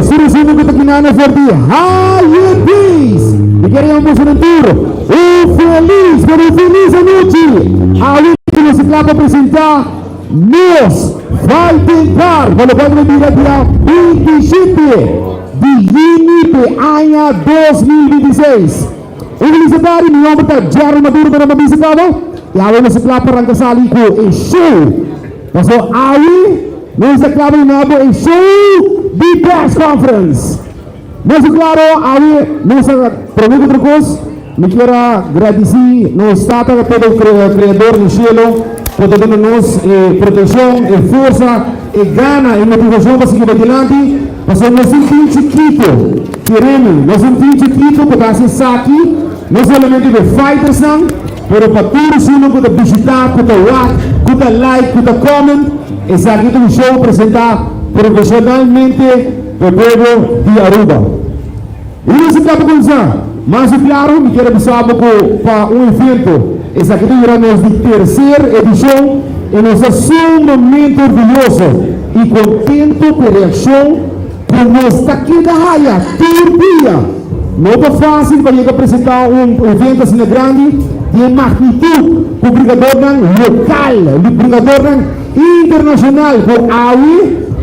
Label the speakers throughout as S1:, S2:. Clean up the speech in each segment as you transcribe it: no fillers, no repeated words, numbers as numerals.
S1: Suru ku ta kinana for di Higher Days. Mi kier yama boso nan tur un felis, pero un felis anochi. Awe ku nos ta kla pa presentá nos Fighting Card, pa lokual ta bira dia 27 di yüni di aña 2026. Un felis tardi, mi nomber ta Jerry Maduro, mi nomber bisa kaba. I awe nos ta kla pa ranka sali ku e show. Paso awe nos ta kla pa duna bo e show di press conference. Nos ta klaro awe nos ta prome ku otro kos mi kier a gradisi nos Tata todo Creador di cielo ku ta duna nos e proteccion, e forsa, e gana, e motivacion pa sigui dilanti. Pasobra nos un team chikito, keremi, nos un team chikito ku ta hasi esaki no solamente pa e fightersnan, pero pa tur esunnan ku ta bishitá, ku ta wak, ku ta like, ku ta comment. Esaki ta un show presentá profesionalmente pa e pueblo di Aruba. I nos a kaba kuminsá. Mas u klaru mi kier a bisa bo ku pa un evento esaki ta yura nos di terser edishon i nos ta sumamente orguyoso i kontento ku e reakshon ku nos ta keda haya tur dia. No ta fásil pa yega presentá un evento asina grandi di e magnitut ku brigadornan lokal, brigadornan internashonal ku awe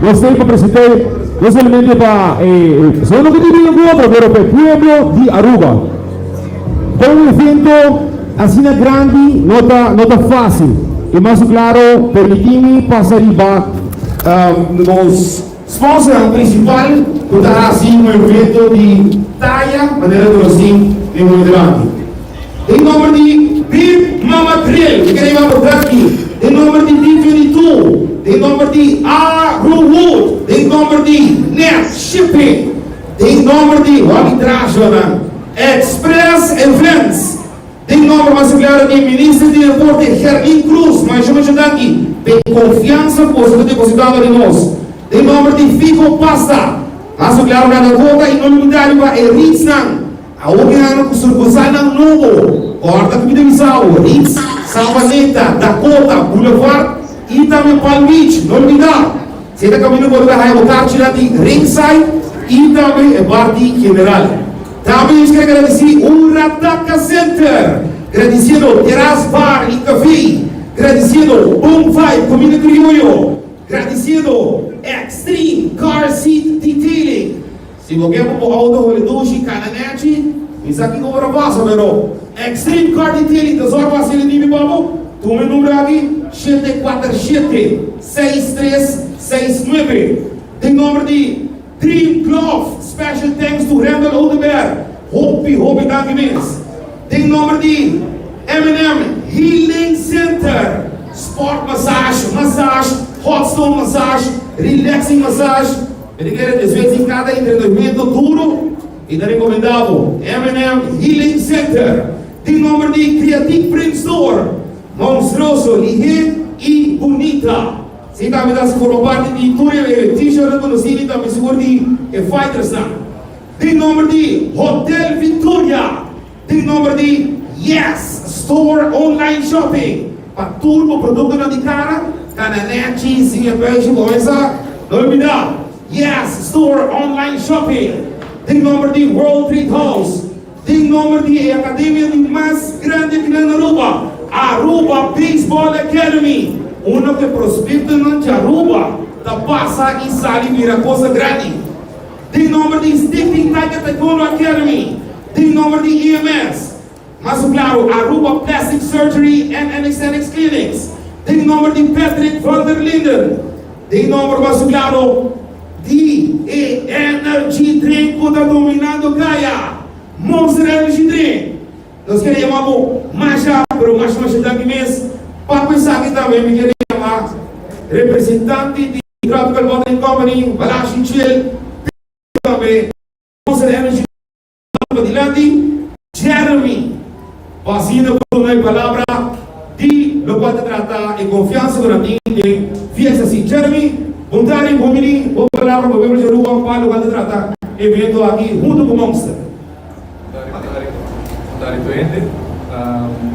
S1: nos ta ei pa present'é no solamente pa e personanan ku ta bini ku otro pero pa e pueblo di Aruba. Pa un evento asina grandi no ta no ta fásil i mas ku klaro permití mi pasa riba nos sponsornan prinsipal ku ta hasi un evento di taya manera ku nos tin den momento aki. Den nomber di Big Mama Grill, mi kere yama bo danki. Den nomber di D22, den nomber di Aruwood, den nomber di Net Shipping, den nomber di Hobby Trajonan, Express Events, den nomber mas claro di Minister di Deporte Gerlin Cruz, masha masha danki p'e confiansa cu boso ta depositando den nos. Den nomber di Fico Pasta, mas claro na Dakota y no lubida riba e Ritz-nan. Awor mi hano ku surkusalnan nobo. Kòrda ku mi ta bisa bo, Ritz, Savaneta, Dakota, Boulevard i tambe Palm Beach. No lubidá! Si e ta kaminda bo ta haña bo karchinan di Ringside i tambe e bar di General. Tambe nos kere gradisí Urataka Center, gradisiendo Terras Bar i Café, gradisiendo Bon Vibe Comida Crioyo, gradisiendo Extreme Car Seat Detailing. Si bo ke pa bo auto hole dushi, kana nechi, mi sa kiko bo ta pasa, pero Extreme Car Detailing ta zorg pa hasi el dibi pa bo. Tuma e numero aki, 747 6369. Den nomber di Dream Glove, special thanks to Randall Odenberg. Hopi, hopi danki mes. Den nomber di M&M Healing Center, sport massage, massage, hot stone massage, relaxing massage. Mi ta kere despues di kada entrenamiento duro mi ta recomenda bo M&M Healing Center den nomber di Creative Print Store, monstruoso, lihé i bunita. Si tambe ta hasi forma parti di tur e t-shirtnan ku nos tin i tambe sigur di e fightersnan. Den nomber di Hotel Victoria, den nomber di Yes Store Online Shopping pa tur bo produktonan di kara, kana nechi, sin e pèshi bo mesa, no olbidá Yes Store Online Shopping, den nomber di World Trade House, den nomber di e akademia di mas grandi aki na Aruba, Aruba Baseball Academy, unda ku e prospektonan di Aruba ta pasa i sali bira cosa grandi. Den nomber di Stichting Tiger Taekwondo Academy, den nomber di EMS, mas claro Aruba Plastic Surgery and Anesthetics Clinics, den nomber di Patrick van der Linden, den nomber mas claro di e energy drink cu ta dominando caya, Monster Energy Drink. Nos kier yama bo masha, pero masha masha danki mes. Pa cu esaki tambe mi kier yama representante di Tropical Bottling Company, Balashi Chill, tambe Monster Energy padilanti, Jeremy, pa asina por duna e palabra di locual ta trata e confiansa cu nan tin den VXC. Jeremy, bon tardi, bon bini, bon palabra pa pueblo di Aruba pa locual ta trata e evento aki hunto cu Monster.
S2: Bon tardi tur hende.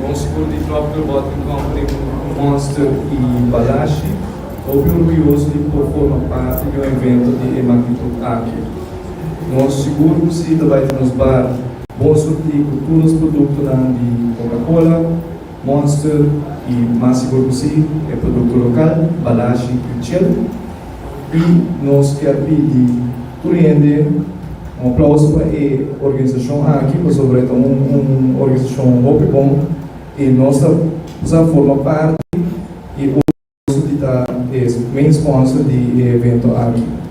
S2: Bon sigur di Tropical Bottling Company hunto cu Monster y Balashi. Hopi orguyoso di por forma parti di un evento di e magnitud aki. Nos sigur ku si ta bai ta nos bar bon surtí ku tur nos produktonan di Coca-Cola, Monster i mas sigur ku si e produkto lokal, Balashi i Chill. I nos kier pidi tur hende un aplauso pa e organisashon aki pasobra e ta un organisashon hopi bon i nos ta sa forma parti i Nos di ta e main sponsor di e evento aki.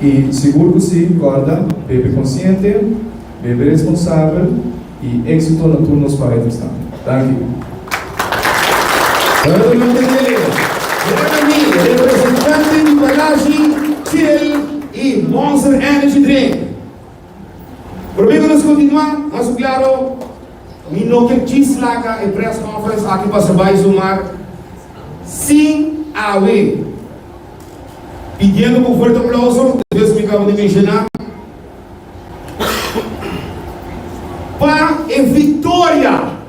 S2: Y sigur cu si, corda, bebe consciente, bebe responsabel y exito na tur nos fighters nan. Danki.
S3: Nuevamente gran ami, representante di Balashi, Chill y Monster Energy Drink. Prome ku nos kontinuá, mas ku klaro, mi no ke djis laga e press conference aki pasa bai zomar sin awe. Pidiendo ku fuerte aplauso, despues ku mi kaba di menshoná, pa e viktoria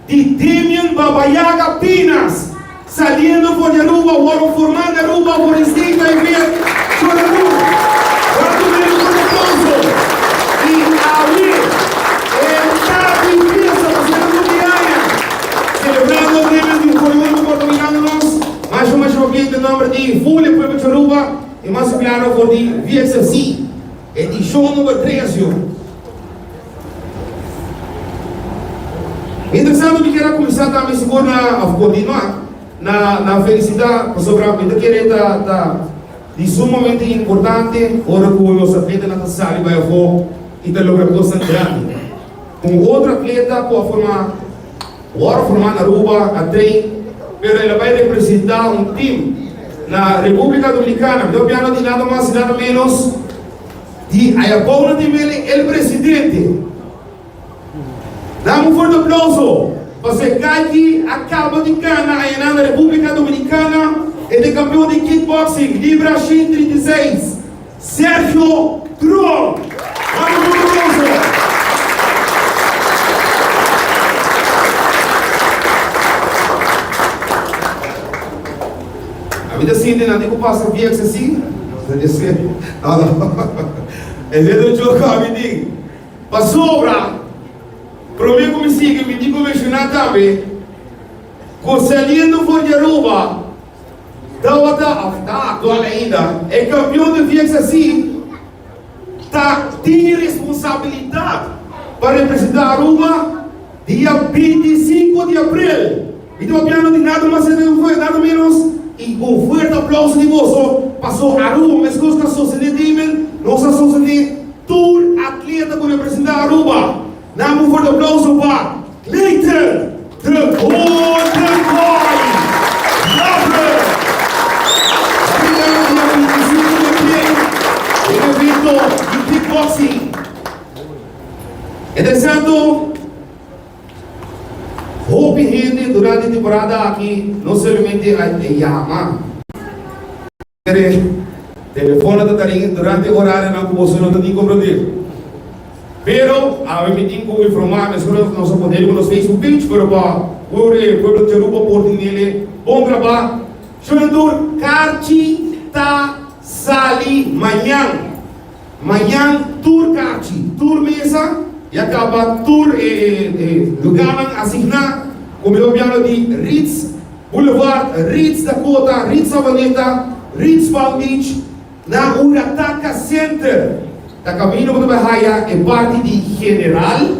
S3: di Damian Babayaga Pinas saliendo for di Aruba wòrdu formá na Aruba for di State IVF Chorabú. Wòrdu mira un fuerte aplauso i awe e ta di fiesta pasobra ta cumplí aña. Celebrando Damian di for di otro por ta mirando nos masha masha pabien den nomber di full e pueblo Choruba i mas claro for di VXFC edicion number 3 yo. Mientras mi kier a kuminsá tambe sigur na òf kontinuá na na felisitá pasobra mi ta kere ta ta di sumamente importante ora ku nos atletanan ta sali bai afó i ta logra kosnan grandi. Un otro atleta ku a forma wòrdu formá na Aruba a train pero el a bai representá un tim na Repúblika Dominikana. Mi ta papiando di nada mas i nada ménos. Di ayabou na tin mele el presidente. Dam un fuerte aplauso paso e guy ki a caba di gana ayanan na Republica Dominicana e ta campeon di kickboxing libra 136 Sergio Tron. Dam un fuerte aplauso. Ami ta sinti nan tin ku pasa vieks asi. No, no. Esei ta un joke ku ami tin. Pasobra, promé ku mi sigui mi tin ku menshoná tambe ku saliendo for di Aruba tabata, òf ta aktual ainda, e kampion di vieks asi ta tin responsabilidat pa representá Aruba dia 25 di aprel. Mi ta papiando di nada mas nada menos y cu un fuerte aplauso di boso paso Aruba mescos cu a sostene Damon nos a sostene tur atleta cu representa Aruba. Nan un fuerte aplauso pa Clayton the Golden Boy Glover. Abriga dia 25 di april den evento di kickboxing. Interesanto. Hopi hende durante e temporada aki no solamente a yama, pero e telefono ta tarin durante e orarionan ku boso no ta tin komprondé. Pero awe mi tin ku informá mesora nos a pone riba nos Facebook page, pero pa tur e pueblo di Aruba por tin nele bon grabá. Shonentur, karchi ta sali mañan. Mañan tur karchi, tur mesa ya kaba tur e lugarnan asigná ku mi gobièrnu di Ritz Boulevard, Ritz Dakota, Ritz Savaneta, Ritz Palm Beach na Urataka Center. Ta kaminda bo ta bai haya e parti di general,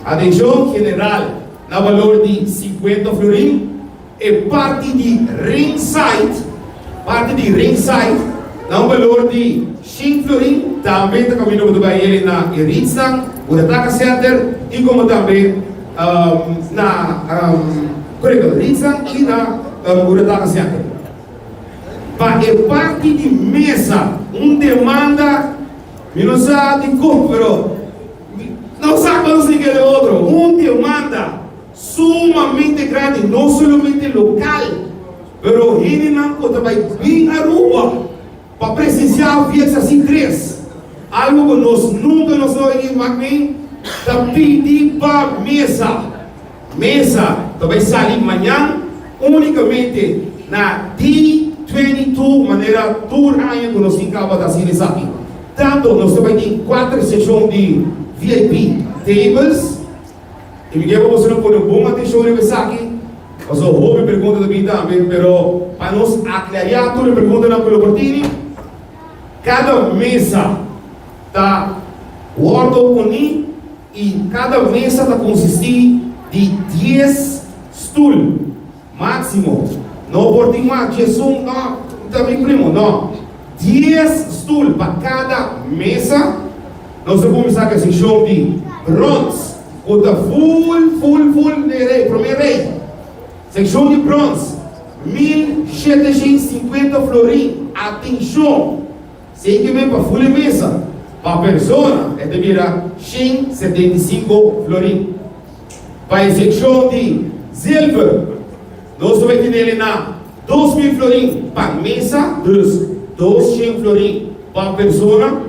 S3: atenshon, general na balor di 50 florin. E parti di ringside, parti di ringside, na un balor di shin florin, tambe ta kaminda bo ta bai el na e Ritznan, Urataka Center i komo tambe na korekto, Ritznan i na Urataka Center. Pa e parti di mesa, un demanda, mi no sa dikon, pero mi no sa kon si kere otro, un demanda. Sumamente grandi, no solamente local, pero hendenan cu ta bay bin Aruba pa presencia fiesta sin tres, algo cu nos nunca nos a oigi wak mi ta pidi pa mesa. Mesa ta bay sali mañan unicamente na D 22 manera tur aña cu nos tin caba ta haciendo esaki. Tanto nos ta bai tin kuater seshon di VIP tables y mi kier pa boso nan pone bon atencion riba esaki pasobra hopi pregunta ta bin tambe pero pa nos aclaria tur e preguntanan cu lo por tini cada mesa ta wordo poni y cada mesa ta consisti di dies stoel. Máksimo, No por tin mas djesun, no, ta mi primo, no. Dies stul pa kada mesa. Nos a kuminsá ku e sekshon di brons, ku ta ful, ful, ful den rei, promé rei. Sekshon di brons, 1750 florin. Atenshon! Sin ke men pa ful e mesa, pa persona e ta bira 175 florin. Pa e sekshon di zilver nos ta bai tenele na 2000 florin pa mesa, dus 200 florin pa persona.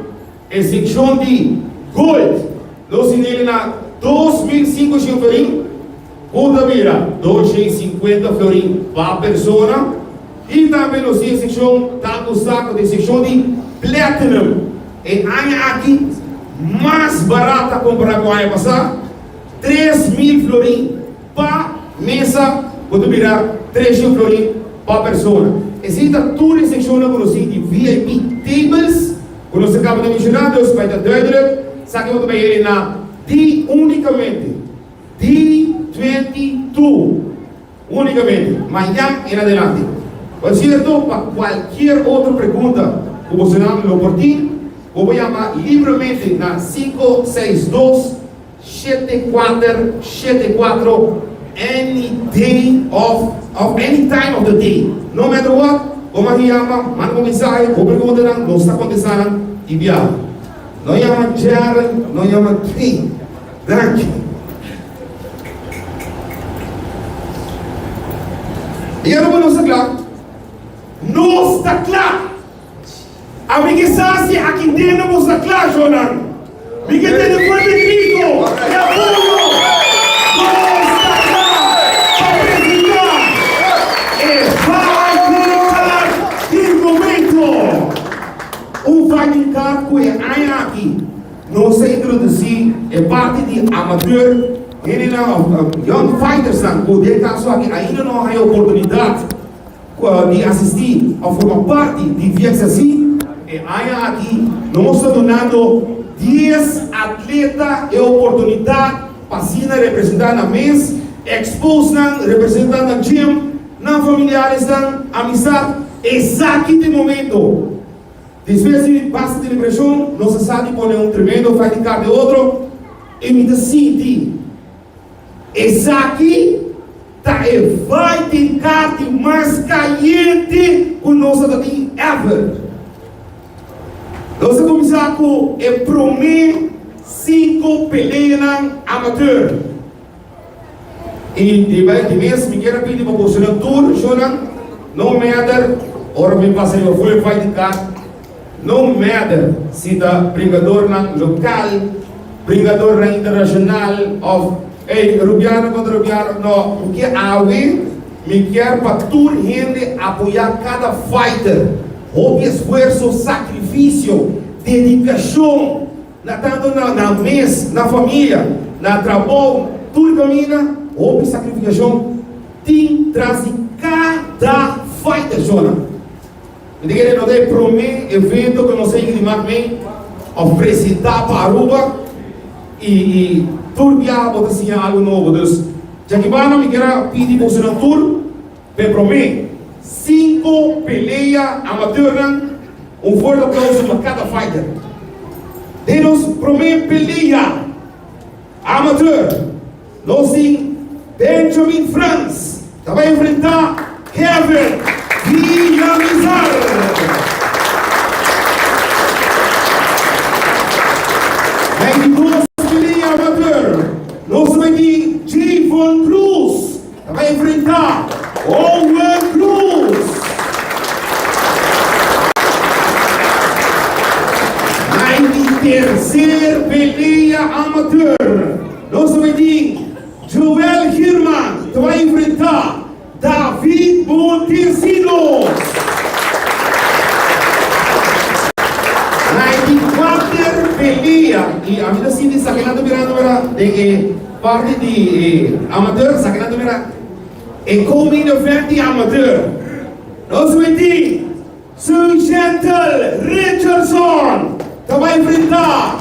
S3: E sekshon di gold nos tenele na 2500 florin, ku ta bira 250 florin pa persona. I tambe nos tin e sekshon tantu sa ku ta e sekshon di platinum. E aña aki mas barata kompará ku aña pasá, 3000 florin pa mesa ku ta bira 300 florin pa persona. Esei ta tur e sekshonnan ku nos tin di VIP tables ku nos a kaba di menshoná, dus bai ta duidelijk sa ke bo ta bai heri na di únikamente D22. Únikamente, mañan en adelante. Por sierto, pa kualkier otro pregunta ku bosonan lo por tin, bo por yama libremente na 562 7474 any day of of any time of the day. No matter what, bo mag yama, manda bo mensahe, bo preguntanan, nos ta kontestá nan di biaha. No yama Jaren, no yama Kay. Danki. I Aruba nos ta kla? Nos ta kla! Ami ke sa si aki dentro boso ta kla, shownan. Mi ke tende fuerte grito di apoyo. Nos ta kla pa presenta e Fighting Card di momento. Un Fighting Card ku e aña aki Nos a introdusí e parti di amateur hendenan òf young fightersnan ku den kaso aki ainda no a haña oportunidat di asistí òf forma parti di VXSC. E aña aki nos ta dunando dies atleta e oportunidat pa asina representá nan mes, expose nan, representá nan gym, nan familiaresnan, amistad. Esaki ta e momento. Despues di basta deliberashon, nos a sa di pone un tremendo fighting card den otro i mi ta sinti esaki ta e fighting card di mas kayente ku nos a ta tin ever. Nos a kuminsá ku e promé sinku peleanan amateur. I riba di mes mi kier a pidi pa bosonan tur shownan no matter ora mi pasa riba full fighting card no matter si ta bringadornan local bringadornan internacional of ey rubiano contra rubiano no mi kier awe mi kier pa tur hende apoya cada fighter hopi esfuerzo sacrificio dedicacion. Na tantu na nan mes, na famia, na trabou, tur kaminda, hopi sakrifikashon tin tras di kada fighter shona. Mi ta kere no ta e prome evento ku nos a yega di mak mee òf presentá pa Aruba i i tur biaha bo ta siña algu nobo. Dus djakibanda mi kier a pidi bosonan tur pa e prome sinku pelea amateurnan. Un fuerte aplauso pa kada fighter. Den nos prome pelea amateur, nos tin Benjamin Frans ta bai enfrenta Kevin Villamizar. Na e di dos pelea amateur, nos ta bai tin Jayvon Cruz Ta bai enfrentá Owen Cruz. Na e di tercer pelea amateur, nos ta bai tin Joel Geerman ta bai enfrentá David Montesinos. Na e di. I ami ta sinti esaki nan ta mirando mira den e parti di e amateur, esaki nan ta mira e co-main event di amateur. Nos weti Sue-Gentle Richardson ta bai enfrenta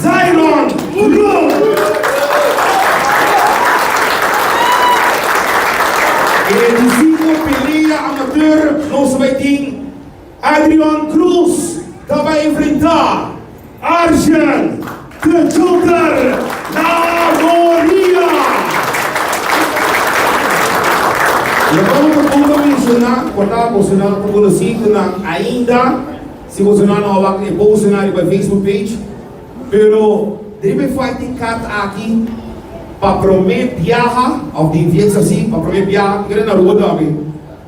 S3: Zyron Blom. E di sinku pelea amateur nos bai tin Adrian Cruz ta bai enfrenta Arjen The Joker Laboria. Lo bo ta bon pa menshoná por ta bosonan ta konosí ku nan ainda, si bosonan no a wak e postonan riba e Facebook page, pero riba e fighting card aki pa promé biaha, òf di fiesta si, pa promé biaha, mi kere na Aruba tambe,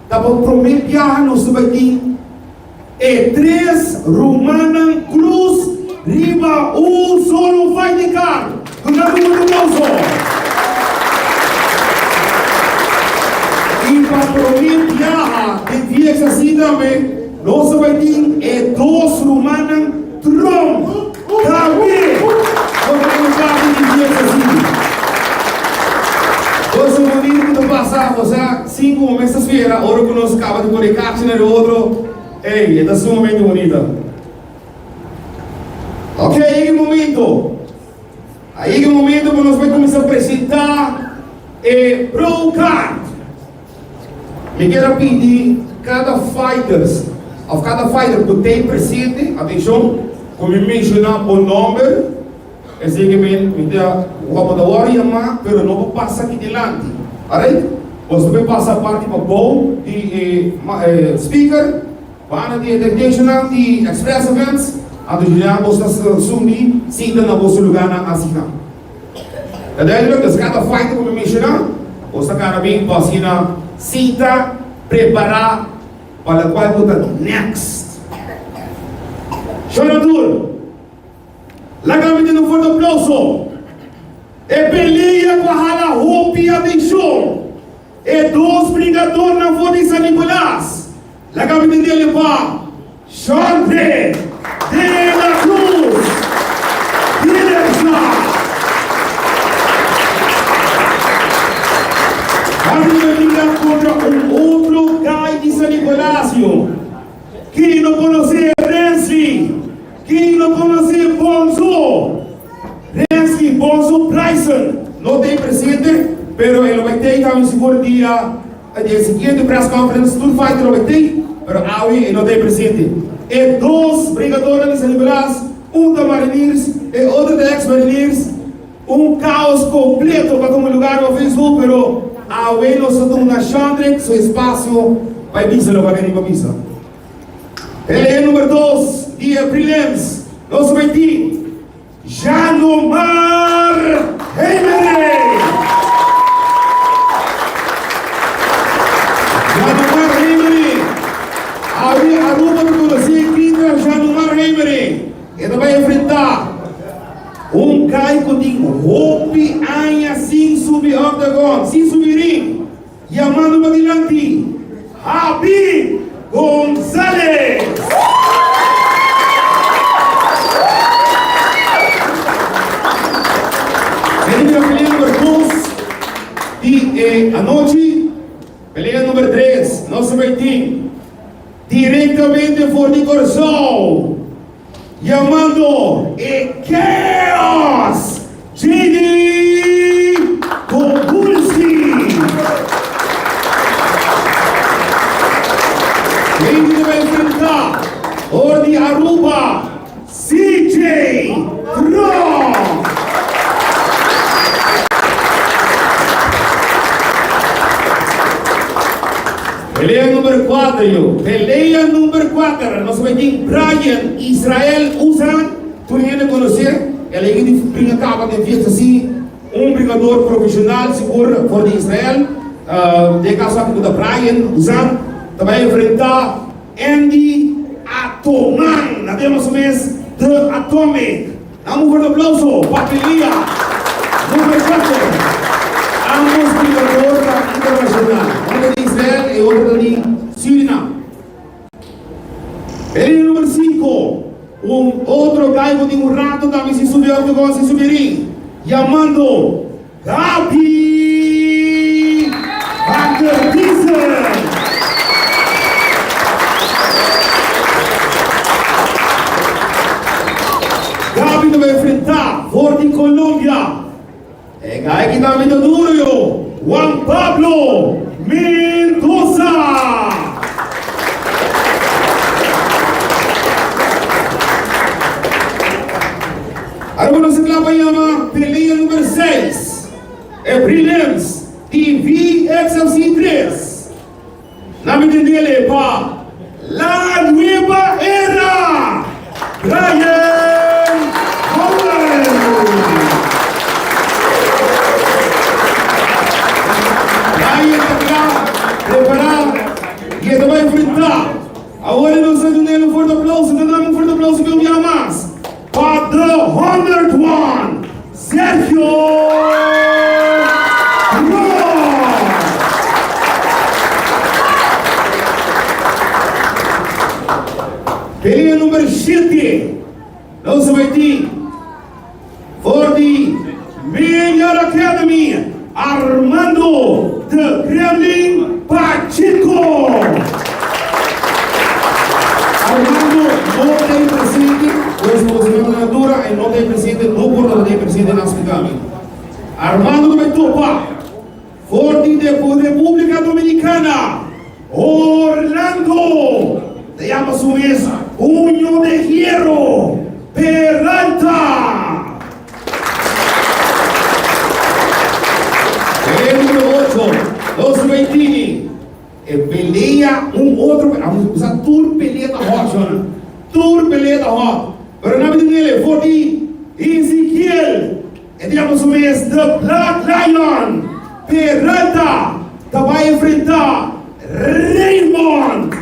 S3: ta pa promé biaha nos ta bai tin. E tres rumannan Cruz riba un solo fighting card. Duna un un aplauso. I pa prome biaha den VX asi tambe nos a bai tin e dos rumannan Tromp tambe por ta un parti di VX asi. Cosa bonito cu ta pasa, osea. Sin cu bo mester spera ora cu nos caba di pone cachi na e otro, ey, e ta sumamente bunita. Ok, a yega e momento. A yega e momento cu nos bay cuminsa presenta e Pro Card. Mi kier a pidi cada fighters of cada fighter cu t'ey presente, atencion, cu mi menciona bo nomber, Esei ke men mi ta wou bo ta wòrdu yamá, pero no bo pasa aki dilanti. Alright? Boso ta por pasa parti pa bou di e speaker, banda di e techniciannan di Express Events, anto djina boso ta subi sinta na boso lugánan asigná. Ta duidelijk? Dus kada fighter ku mi menshoná, boso ta kana bin pa asina sinta prepará pa lokual ku ta next. Shona tur! Laga mi tin un fuerte aplauso. E pelea cu a hala hopi atencion. E dos bringadornan for di San Nicolas. Laga mi tin dele pa Shandre de la Cruz Direza. Shandre ta bringa contra un otro guy di San Nicolas, yo. Ken no conoce Renzi? Ken no conoce Bonzo? Renzi Bonzo Bryson no ta e presente, pero e lo bay tey tambe sigur dia di e siguiente press conference. Tur fighter lo bay tey, pero awe e no ta e presente. E dos brigadornan di San Nicolas, un ta Mariniers, e otro ta ex Mariniers. Un caos completo pa tuma lugar riba Facebook, pero awe nos ta duna Shandrick su espacio pa e bisa loke a bini pa bisa. Pelea number dos di e prelims, nos bai tin Janomar Hemery. Janomar Hemery, awe Aruba ta conoci Kindra Janomar Hemery, e ta bai enfrenta. Un kai ku tin hopi aña sin subi octagon, sin subi ring, yamando padilanti, Habi Gonzalez! Veni na pelea number dos di e anochi. Pelea number tres, nos ta bai tin directamente for di Kòrsou. Yamando e Chaos JD Kobulski. JD ta bai enfrenta for di Aruba CJ Tromp. Pelea number kuater yo. Pelea number kuater nos bai tin Brian Israel Usan, tur hende konosé, el a yega di bringa kaba den fiesta si, un bringador profesional sigur for di Israel, den kaso aki ku ta Brian Usan, ta bai enfrenta Andy Atoman, na den mas o mes The Atomic. Nan un fuerte aplauso pa pelea number kuater. Ambos bringador ta internacional. Un ta di Israel e otro ta di Surinam. Pelea number sinku. Un otro guy cu tin un rato tambe sin subi octagon sin subi ring, yamando Gaby van der Biezen. Gaby ta bay enfrenta for di Colombia E guy ki tambe ta duro yo, Juan Pablo Mendoza. Aruba nos a kla pa yama pelea number 6, e prelims di VXFC 3. Na mi tendele pa La Nueva Era, Brian Howell. Brian ta kla, prepará i e ta bai enfrentá. Awor e nos ta dun'el un fuerte aplauso. Ta dame un fuerte aplauso ku un bia mas pa The 101, Sergio Ross. Pelea number shete nos a bai tin for di Million Academy, Armando The Gremlin Pacheco. Armando no ta e presente, pues nos no ta na dura e no ta e presente, no por ta e presente na Suriname. Armando ta bai topa for di Republica Dominicana, Orlando ta yama su mes Puño de Hierro Peralta. Pelea numero ocho, nos Baitini. E pelea un otro, a usa tur pelea ta hot, shona. Tur pelea ta hot. Pero na mi dile, for di Ezekiel, e ta yama su mes The Black Lion. Peralta ta bai enfrenta Raymond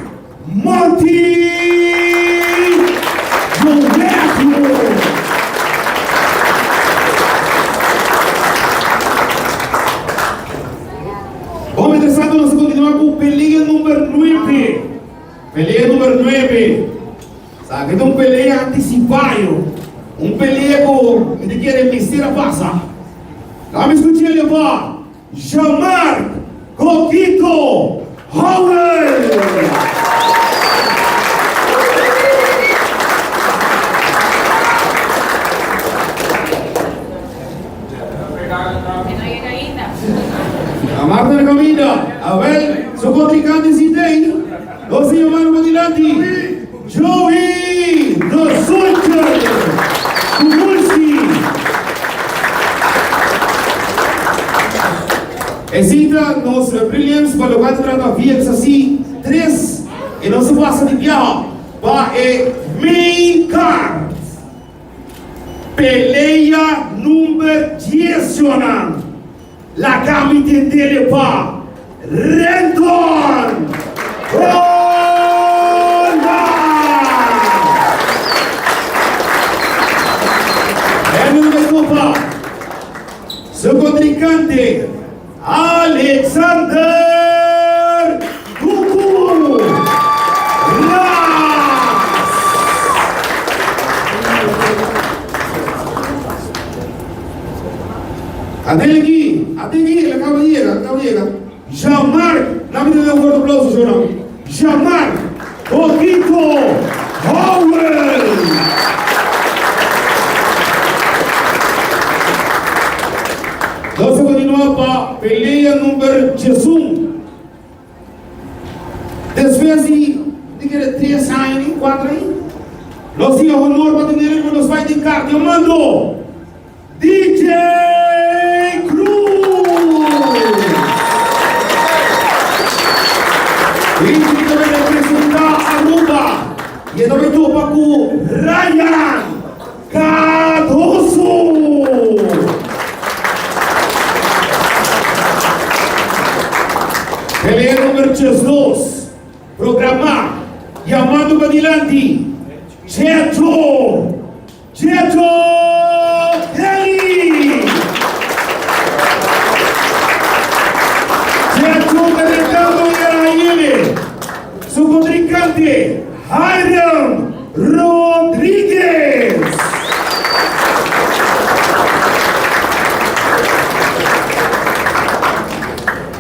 S3: Monty Jovetio. Bon, mientras tanto nos ta continua cu pelea number nuebe. Pelea number nuebe. Sa que ta un pelea anticipayo. Un pelea cu mi ta kere mester a pasa. Laat mi scucha el pa Jean-Marc Coquito Howell. A Marta na caminda. Awel, su contrincante si tey. Nos a yama pa dilanti. Joey the Soldier Kukulski. E cita nos prelims pa locual ta trata VXC 3 y nos a pasa di biaha pa e main card. Pelea number dies yonan. Laga mi tendele pa Renton Honda! Renton ta topa su kontrinkante Alexander Cucu Ras. Até aki, até aki, el a kaba di yega, el a kaba di yega. Jean-Marc, laat mi duna un fuerte aplauso, señornan. Jean-Marc Coquito Howell. Nos a continua pa pelea number 11. Despues di di kere tres aña ni cuatro aña, nos tin e honor pa tene riba nos fighting card yamando DJ Cruz. DJ ta bay representa Aruba y e ta bay topa cu Ryan Cardoso. Pelea number 12, programa Yamando Padilanti, Checho Checho Kelly! Checho ta retando Yeraile, su contrincante Hiram Rodriguez.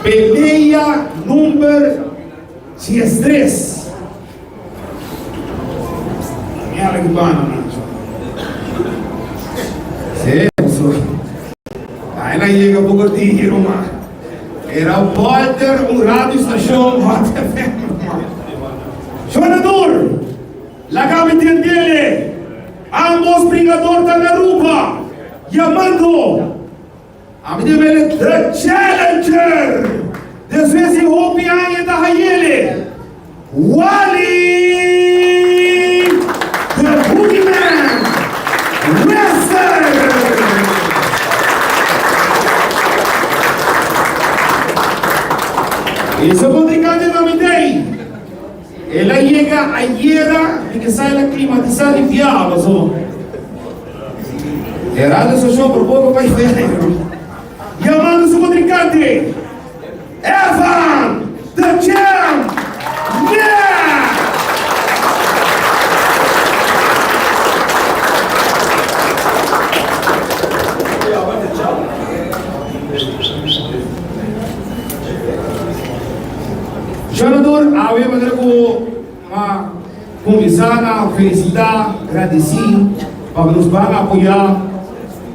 S3: Pelea number 13. Mi ala ki banda nan so. Sí, so. Ahí na llega poco tiro, man. Era Walter, un radio station Hot FM, man. Shonador, laga mi tendele. Ambos bringador ta na Aruba, yamando Ami ta bele The Challenger! Despues di hopi aña ta hayele Wally The Boogeyman Wester! E su contrincante ta Midei. El a yega ayera di ke sa el a klimatisá di biaha pasobra e radio station por poko pa Ibero. Yamando su kontrinkante, Evan The Champ Nash! Jonador, awe manera ku a kuminsá na felisitá, gradisí pa nos ban apoyá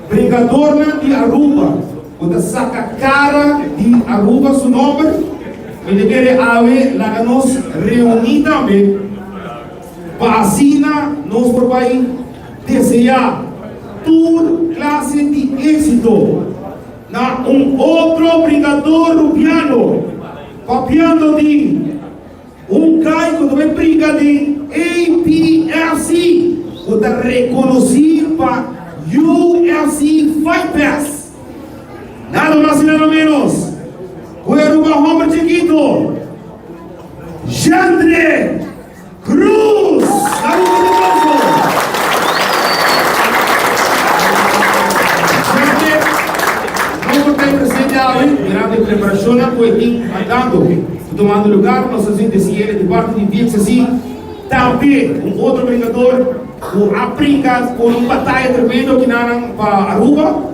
S3: bringadornan di Aruba ku ta saka kara di Aruba su nòmber. Mi ta kere awe laga nos reuní tambe pa asina nos por bai deseá tur klase di éksito na un otro bringador rubiano. Papiando di un guy cu ta bay bringa den APFC cu ta reconoci pa UFC Fight Pass. Nada mas y nada menos cu e Aruba homber chikito, Jandre Cruz! Dame un fuerte aplauso! Gente, no por ta presente awe durante e preparacionnan cu e tin andando ta tomando lugar. Nos ta sinti siere di parti di VXC. Tambe un otro brincador cu a brinca con un bataya tremendo kinanan pa Aruba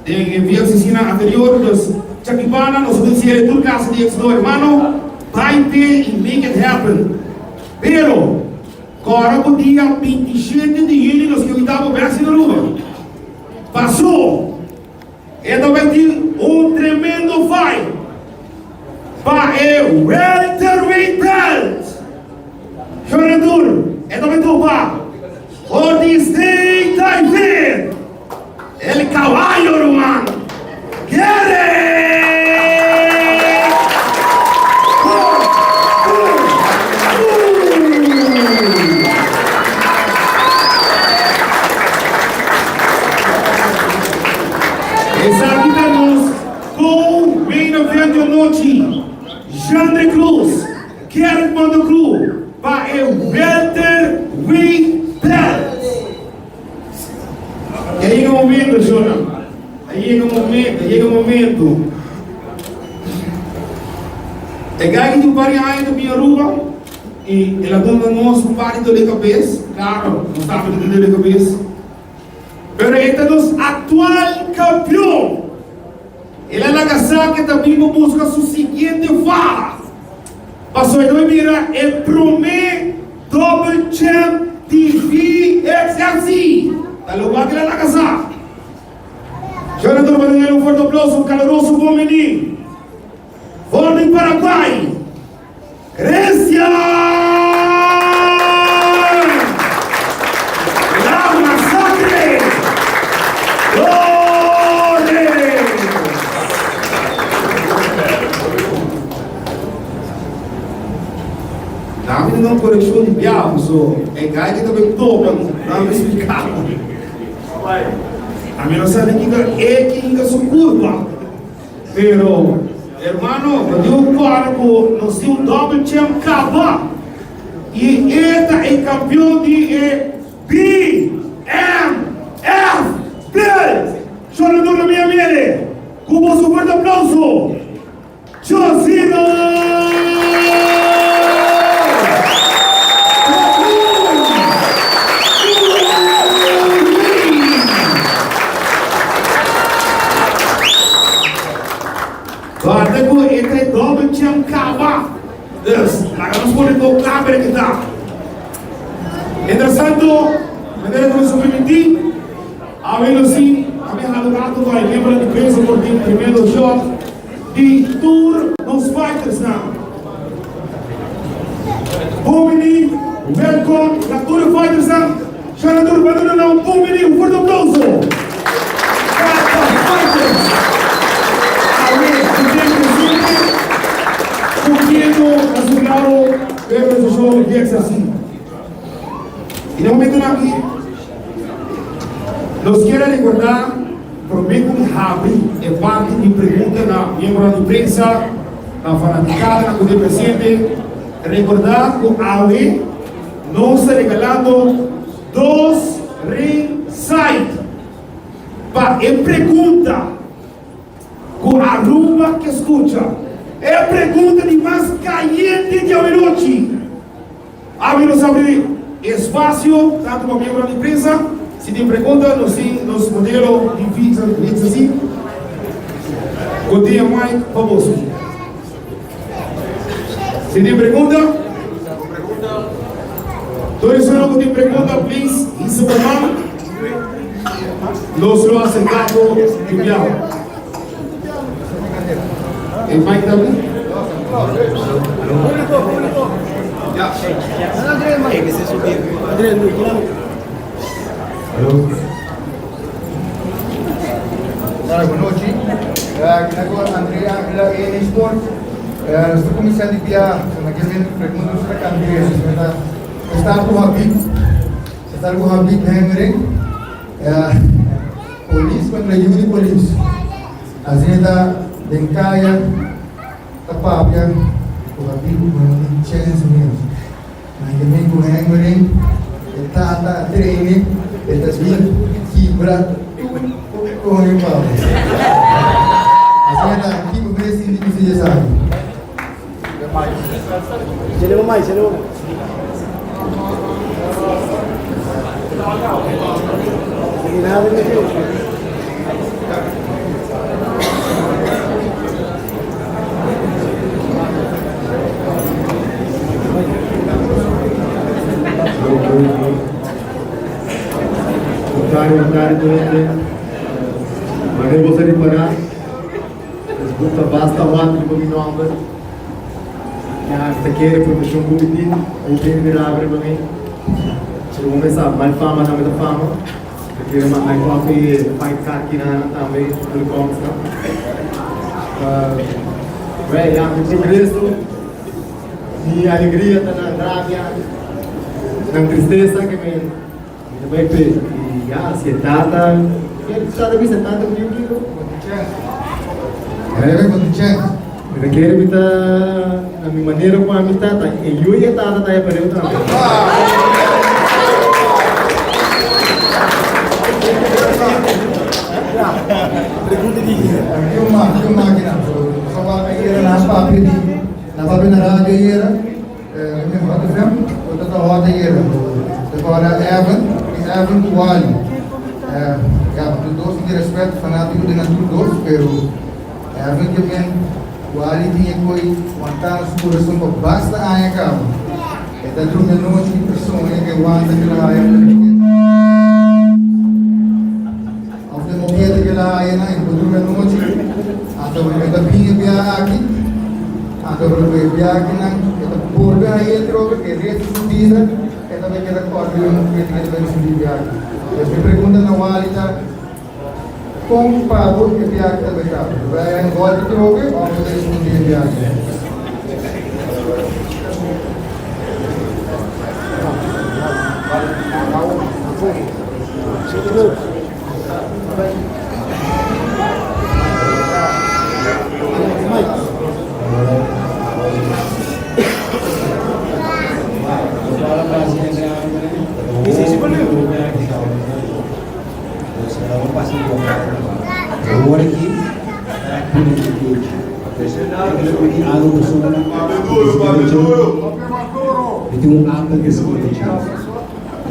S3: den e VXCnan anterior. Dus, Chakibana, nos ta siere tur clase di exito, hermano. Bai te y make it happen. Pero, kòrda ku dia 27 di yüli nos ke wita bo bèk sin Aruba. Pasó, e ta bai tin un tremendo fight pa e welterweight belt. Shornan tur, e ta bai topa Ortiz Day David, el caballo ruman. Gere! Esaki ta nos co-main event di anochi, Jandre Cruz, Gerrit Mandocru pa e welterweight belt. A yega momento, shornan. A yega momento, a yega momento. E guy ki tin un par di aña ta bin Aruba y el a duna nos un par di dole cabes. Claro, nos tambe ta tin dole cabes. Pero e ta nos actual campeon. El a laga sa ke ta bin pa busca su siguiente faha. Pasobra e ta bay bira e prome double champ di VXFC. Ta lokual ke el a laga sa. Jonathan pa duna un fuerte aplauso, un caluroso bon bini for di Paraguay, Cristian La Masacre Torres. Dame di nan coreccion di biaha so e guy ki ta bay topa nan mi splica. Ami no sa di kiko e kinga su culpa, pero hermano bo tin un corda cu nos tin un double champ caba y e ta e campeon di e BMF Belt! Shona duna mi a mere cu boso fuerte aplauso! Josino! Kòrda ku e ta e double champ kaba. Dus, laga nos pone kon kla pero ke ta. Mientrastanto, manera ku nos a primintí, awe lo si a mi hala un rato ku e miembronan di prensa por tin tremendo shot di tur nos fightersnan. Bon bini, welkom na tur e fightersnan. Shana tur pa duna nan un bon bini, un fuerte aplauso pa e fighters. Awe ku den presente, cumpliendo na su grado ku e organisacion di XRC. I na momentonan aki nos kier a recorda prome ku mi habri e parti di pregunta na miembronan di prensa, na fanaticadanan ku den presente, recorda ku awe nos ta regalando dos ringside pa e pregunta ku Aruba ke skucha. E pregunta di mas kayente di awenochi. Awe nos abri espasio tantu pa miembronan di prensa, si tin pregunta nos tin nos modelo di visa así ku tin e mic pa boso. Si tin pregunta, tur esunnan ku tin pregunta please hisa bo man, nos lo aserka bo di biaha. E mic ta abri?
S4: Bon nochi, kina ku André Angela N Sport. Nos ta kuminsá di bia na ke men pregunta nos ta kambia esta ku Habib, esta ku Habib Hengering. Polis kontra yu di polis. Asina ta den kaya ta papia ku Habib ku no tin chèns mes. Nan ke men ku Hengering e tata a train'e e ta bin kibra tur kon e papia. Asina ta kiko mes sinti ku si esaki.
S5: Boa tarde, boa tarde, Manera bo sa ripará, Facebook ta basta wak riba mi nòmber. Mi hasta kere profeshon ku mi tin, hopi hende rabia riba mi. Pero bo mes sa, mal fama tambe ta fama. Mi kere ma high coffee e fight card kinanan tambe, tur kòmsnan. Wè, ya, mi progreso, mi alegria ta nan rabia, nan tristesa ke mi Mi ta bai pe i ya si e tata ke tata bisa tata ku yu kiko? Mi ta kere mi ta na mi manera ku ami tata e yu i e tata ta e pareu tambe.
S4: Hot FM, ota ta hot ayera. Ta kora Evan, i Evan ku Wally. Ya, tur dos tin respet fanatiko di nan tur dos, pero Evan ke men Wally tin e koi wantá na su kurason pa basta aña kaba. E ta drumi anochi di persona ke wanta ke la haya Of e mokete ke la haya nan, e por drumi anochi, anto e ta bin e biaha aki. Anto ora ku e biaha nan, e ta bolbe haña atrobe e resto di su bida, e ta bai keda kòrda riba un mokete ku e ta bai risibí biaha. Pues mi pregunta na Wally ta, Kon pa bo e biaha ta bai kaba? Bo bai haña un gòlpi atrobe òf bo ta respondé e biaha?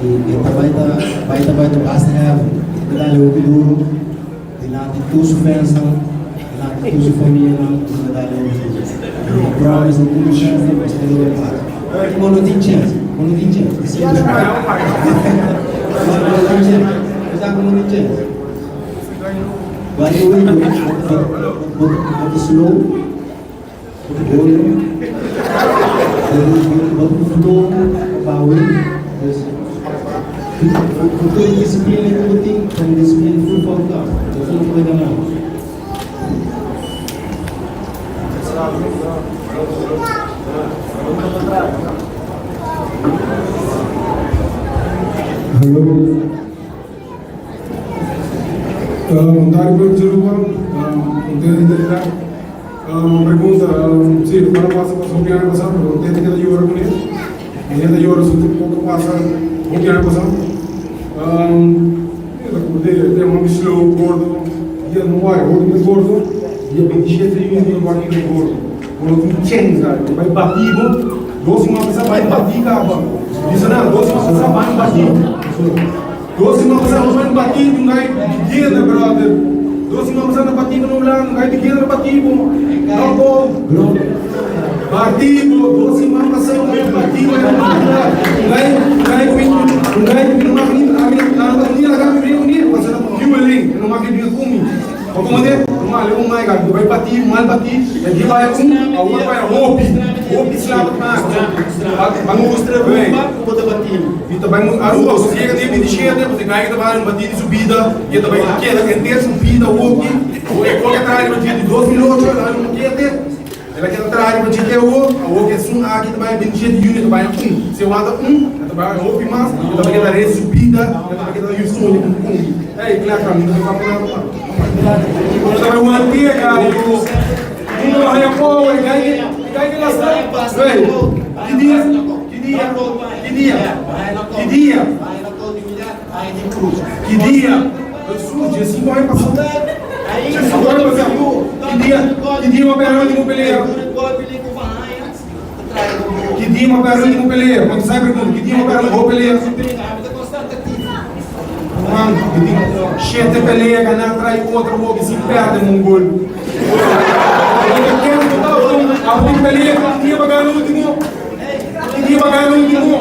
S6: I e ta bai ta bai ta bai ta basta heavy. E ta dale hopi duro dilanti tur su fansnan, dilanti. tur su famianan ku ta dal hopi. Mi promise no tin chèns di boso ta logra esaki. Bo no tin chèns, bo no tin chèns. Bo no tin chèns. Bo sa ku no tin chèns. By the way, bo ta slow, bo ta gordo, bo ta floho pa bawe. Dus, ku tur e disiplina ku bo tin, ta un disiplina full fout af. Bo no por gana.
S7: Hallo. Bontadi pueblo di Aruba, contento di ta aki la. Un pregunta, si lo cual a pasa pasa hopi aña pasa, pero tete ke ta yora cune, e ta yora su poco pasa hopi aña pasa. Mi ta corde, e hopi slow, gordo, dia no wak hopi mes gordo, dia 27 di juni no wak e gordo. Bo no tin chens dai, bo bai bati bo, dos siman pasa bai bati caba. Bisa nan, dos siman pasa bai bati. Dos siman pasá nos bai bati un gai di guerra brother. Dos siman pasá nos bati un un gai di guerra bati bo. No ko. Bati bo. Dos siman pasá nos bai bati bo un gai un gai ku un gai ku no maki ni ami no ta ni laga mi bringa kuné pasobra ta huweling e no maki bringa ku mi. Bo komandé no male un mai gai bo bai bati mal bati e di bai un awor bai hopi hopi slap ta
S5: Mustra rumba ku bo ta bati.
S7: Mi ta bai Aruba su yega dia 27 pasobra e gai ta bai un bati di su bida y e ta bai keda henter su bida hopi bo e kos a traha riba dje di 2008 el a haña un mokete el a keda traha riba dje te awor awor ke esun aki ta bai 27 di juni ta bai un si e wanta un e ta bai hopi mas e ta bai keda res su bida e ta bai keda yu soña ku un ey kla kla mi ta bai campeonato pa Bo ta bai wante gai un lo haña power gai gai ke lastra ey ki dia Ki dia? Ki dia? Ki dia? Ki dia? Jesus, dia 5 aña pasá. Dia 5 aña pasá. Ki dia? Ki dia bo perde último pelea? Ki dia bo perde último pelea? Contestá e pregunta. Ki dia bo perde último pelea? Man, mi tin shete pelea ganá trai otro hopi sin perde mongol. Abo tin pelea ki dia bo gana último? Ki dia bo gana último?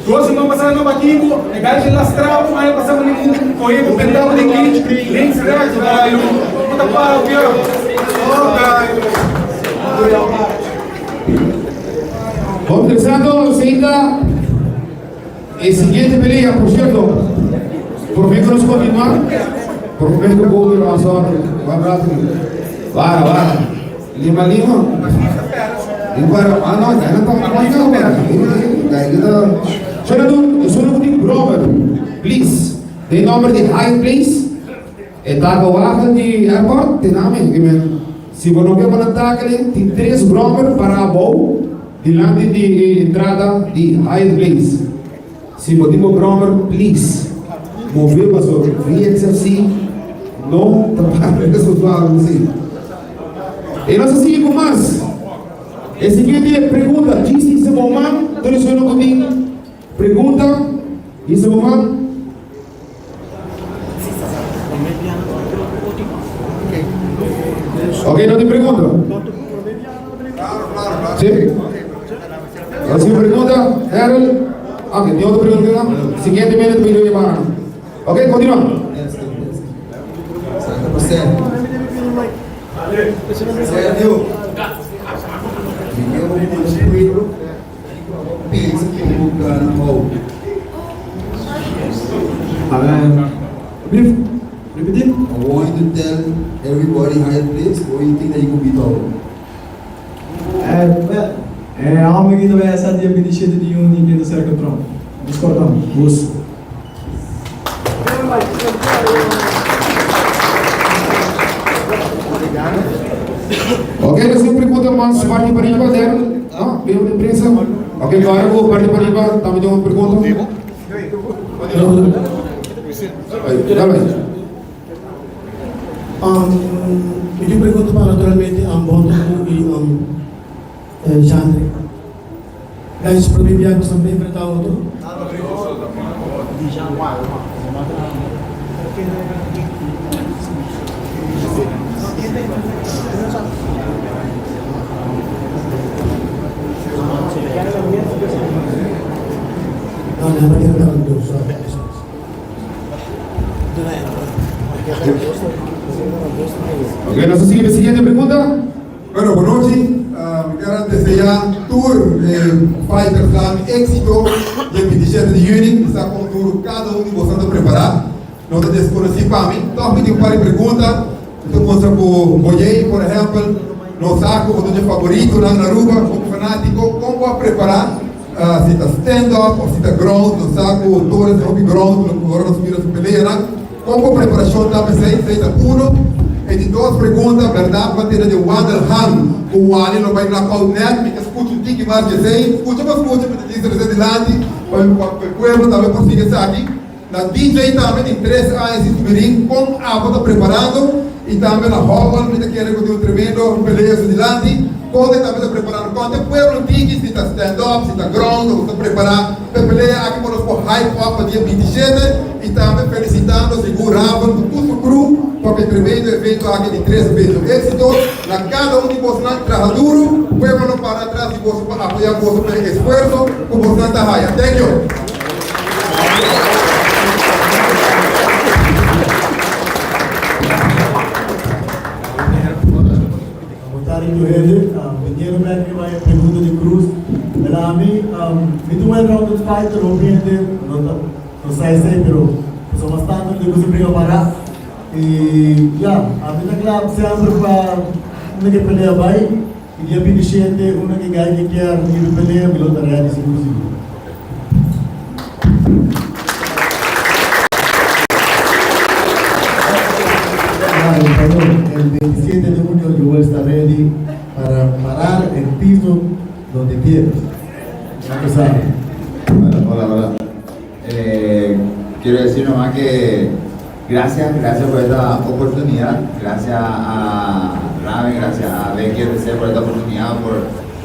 S7: Dos siman pasá no bati bo, e gai ke lastra bo aña pasá bo ningun kohe bo benta bo den cage, links rechts gayo, bo ta papia, oh gayo.
S3: Bon interesante, Seita. E siguiente pelea, por cierto, prome cu nos continua, prome cu Bobi Ramazon, un rato, para, para, lima lima, y para, ah no, ya no pa, no, no, Solo tu, solo cu tin brother, please, den nomber di High Place, e taco di airport, tename, si bo no ke pa nan takele, tin tres brother para abou, Dilanti di e entrada di Hyatt Place. Si bo tin bo brommer, please move paso VXFC no ta para resultado si. E nos a sigui ku mas. E siguiente pregunta, djis hisa bo man, tur esun ku tin pregunta, hisa bo man. Ok, no tin pregunta? Sí? No tin pregunta, Harold? Ok, tin otro pregunta? Siguiente minuto mi lo yama. Ok, continua.
S4: Sergio, mi quiero un pueblo pensa ku bo gana hou.
S5: Brief, repeti.
S4: I want you to tell everybody Hyatt Place what you think that you could beat Hou.
S2: E homber ki ta bai esa dia 27 di juni ke ta serka Trump. Discordan, bus.
S3: Ok, nos tin pregunta mas parti pariba, Darryl? No? Bin un prensa? Ok, para ku parti pariba tambe tin un pregunta. Ay, dale.
S8: Mi tin pregunta pa naturalmente Bonto i Jandre. Guys, prome biaha ku esnan ta enfrenta otro. No, no, no quiero dar dos, sorry.
S3: Ok, nos ta sigui pa e siguiente pregunta.
S4: Bueno, bon nochi. Mi kier desea tur e fightersnan éxito di e 27 di juni. Mi sa kon duru kada un di boso ta prepará. No ta deskonosí pa mi. Tòg mi tin un par di pregunta. Mi ta mustra ku Boyey, por ehèmpel, no sa ku bo ta dje faboritonan na Aruba, hopi fanátiko. Kon bo a prepará? Si ta stand up òf si ta ground? Nos sa ku Torres ta hopi ground ora nos mira su peleanan. Kon bo preparashon ta p'esei? Esei ta uno. E di dos pregunta, bèrdat bo a tende di Wandel Han ku Wally lo bai knockout nèt? Mi ke skucha un tiki mas di esei. Skucha bo skucha, mi ta disa esei dilanti pa e pueblo tambe por sigui esaki. Na DJ tambe tin tres aña sin subi ring, kon abo ta preparando? Y tambe na Howell mi ta kere cu tin un tremendo pelea su dilanti, kon e tambe ta preparando? Konta e pueblo tiki si ta stand up, si ta ground, o ta prepara pa e pelea aki pa nos por hype up pa dia 27 y tambe felicitando sigur Raven cu tur su crew pa e tremendo evento aki di tres bes. Un exito na cada un di bosnan, traha duro, pueblo lo para atras di boso pa apoya boso pa e esfuerzo cu bosnan ta haya. Thank you.
S8: Boa tarde, hende. Mi kier bek riba e pregunta di Cruz. Pero ami, mi ta un well-rounded fighter, hopi hende no ta no sa esei, pero pasobra mas tanto mi ta gusta bringa para. Y ya, ami ta kla semper pa unda ke pelea bai. Y dia 27, unda ke guy ke kier hiba e pelea, mi lo ta ready sigur sigur. Claro, perdón, el 27 de junio yo voy a estar ready para parar el piso donde quieras. Ya tú sabes.
S9: Hola, hola, hola. Eh, quiero decir nomás que gracias, gracias por esta oportunidad. Gracias a Raven, gracias a Becky RC por esta oportunidad, por,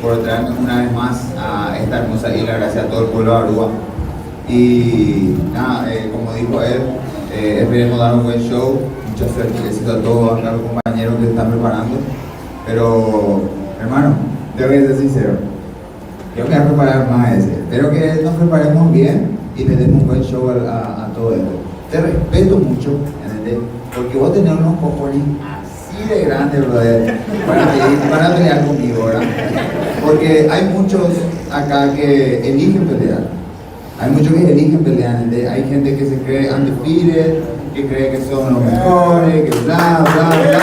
S9: por traerme una vez más a esta hermosa isla. Gracias a todo el pueblo de Aruba. Y nada, eh, como dijo él, eh, esperemos dar un buen show. Mucha suerte y éxito a todos acá los compañeros que se están preparando. Pero, hermano, te voy a ser sincero. Yo me voy a preparar más ese. Espero que nos preparemos bien y le demos un buen show a, a, a todo esto. Te respeto mucho, ¿entendés? Porque vos tenés unos cojones así de grandes, brother, para, pedir- para pelear conmigo, ¿verdad? Porque hay muchos acá que eligen pelear. Hay muchos que eligen pelear, ¿entendés? Hay gente que se cree undefeated, que cree que son los mejores, que bla, bla, bla.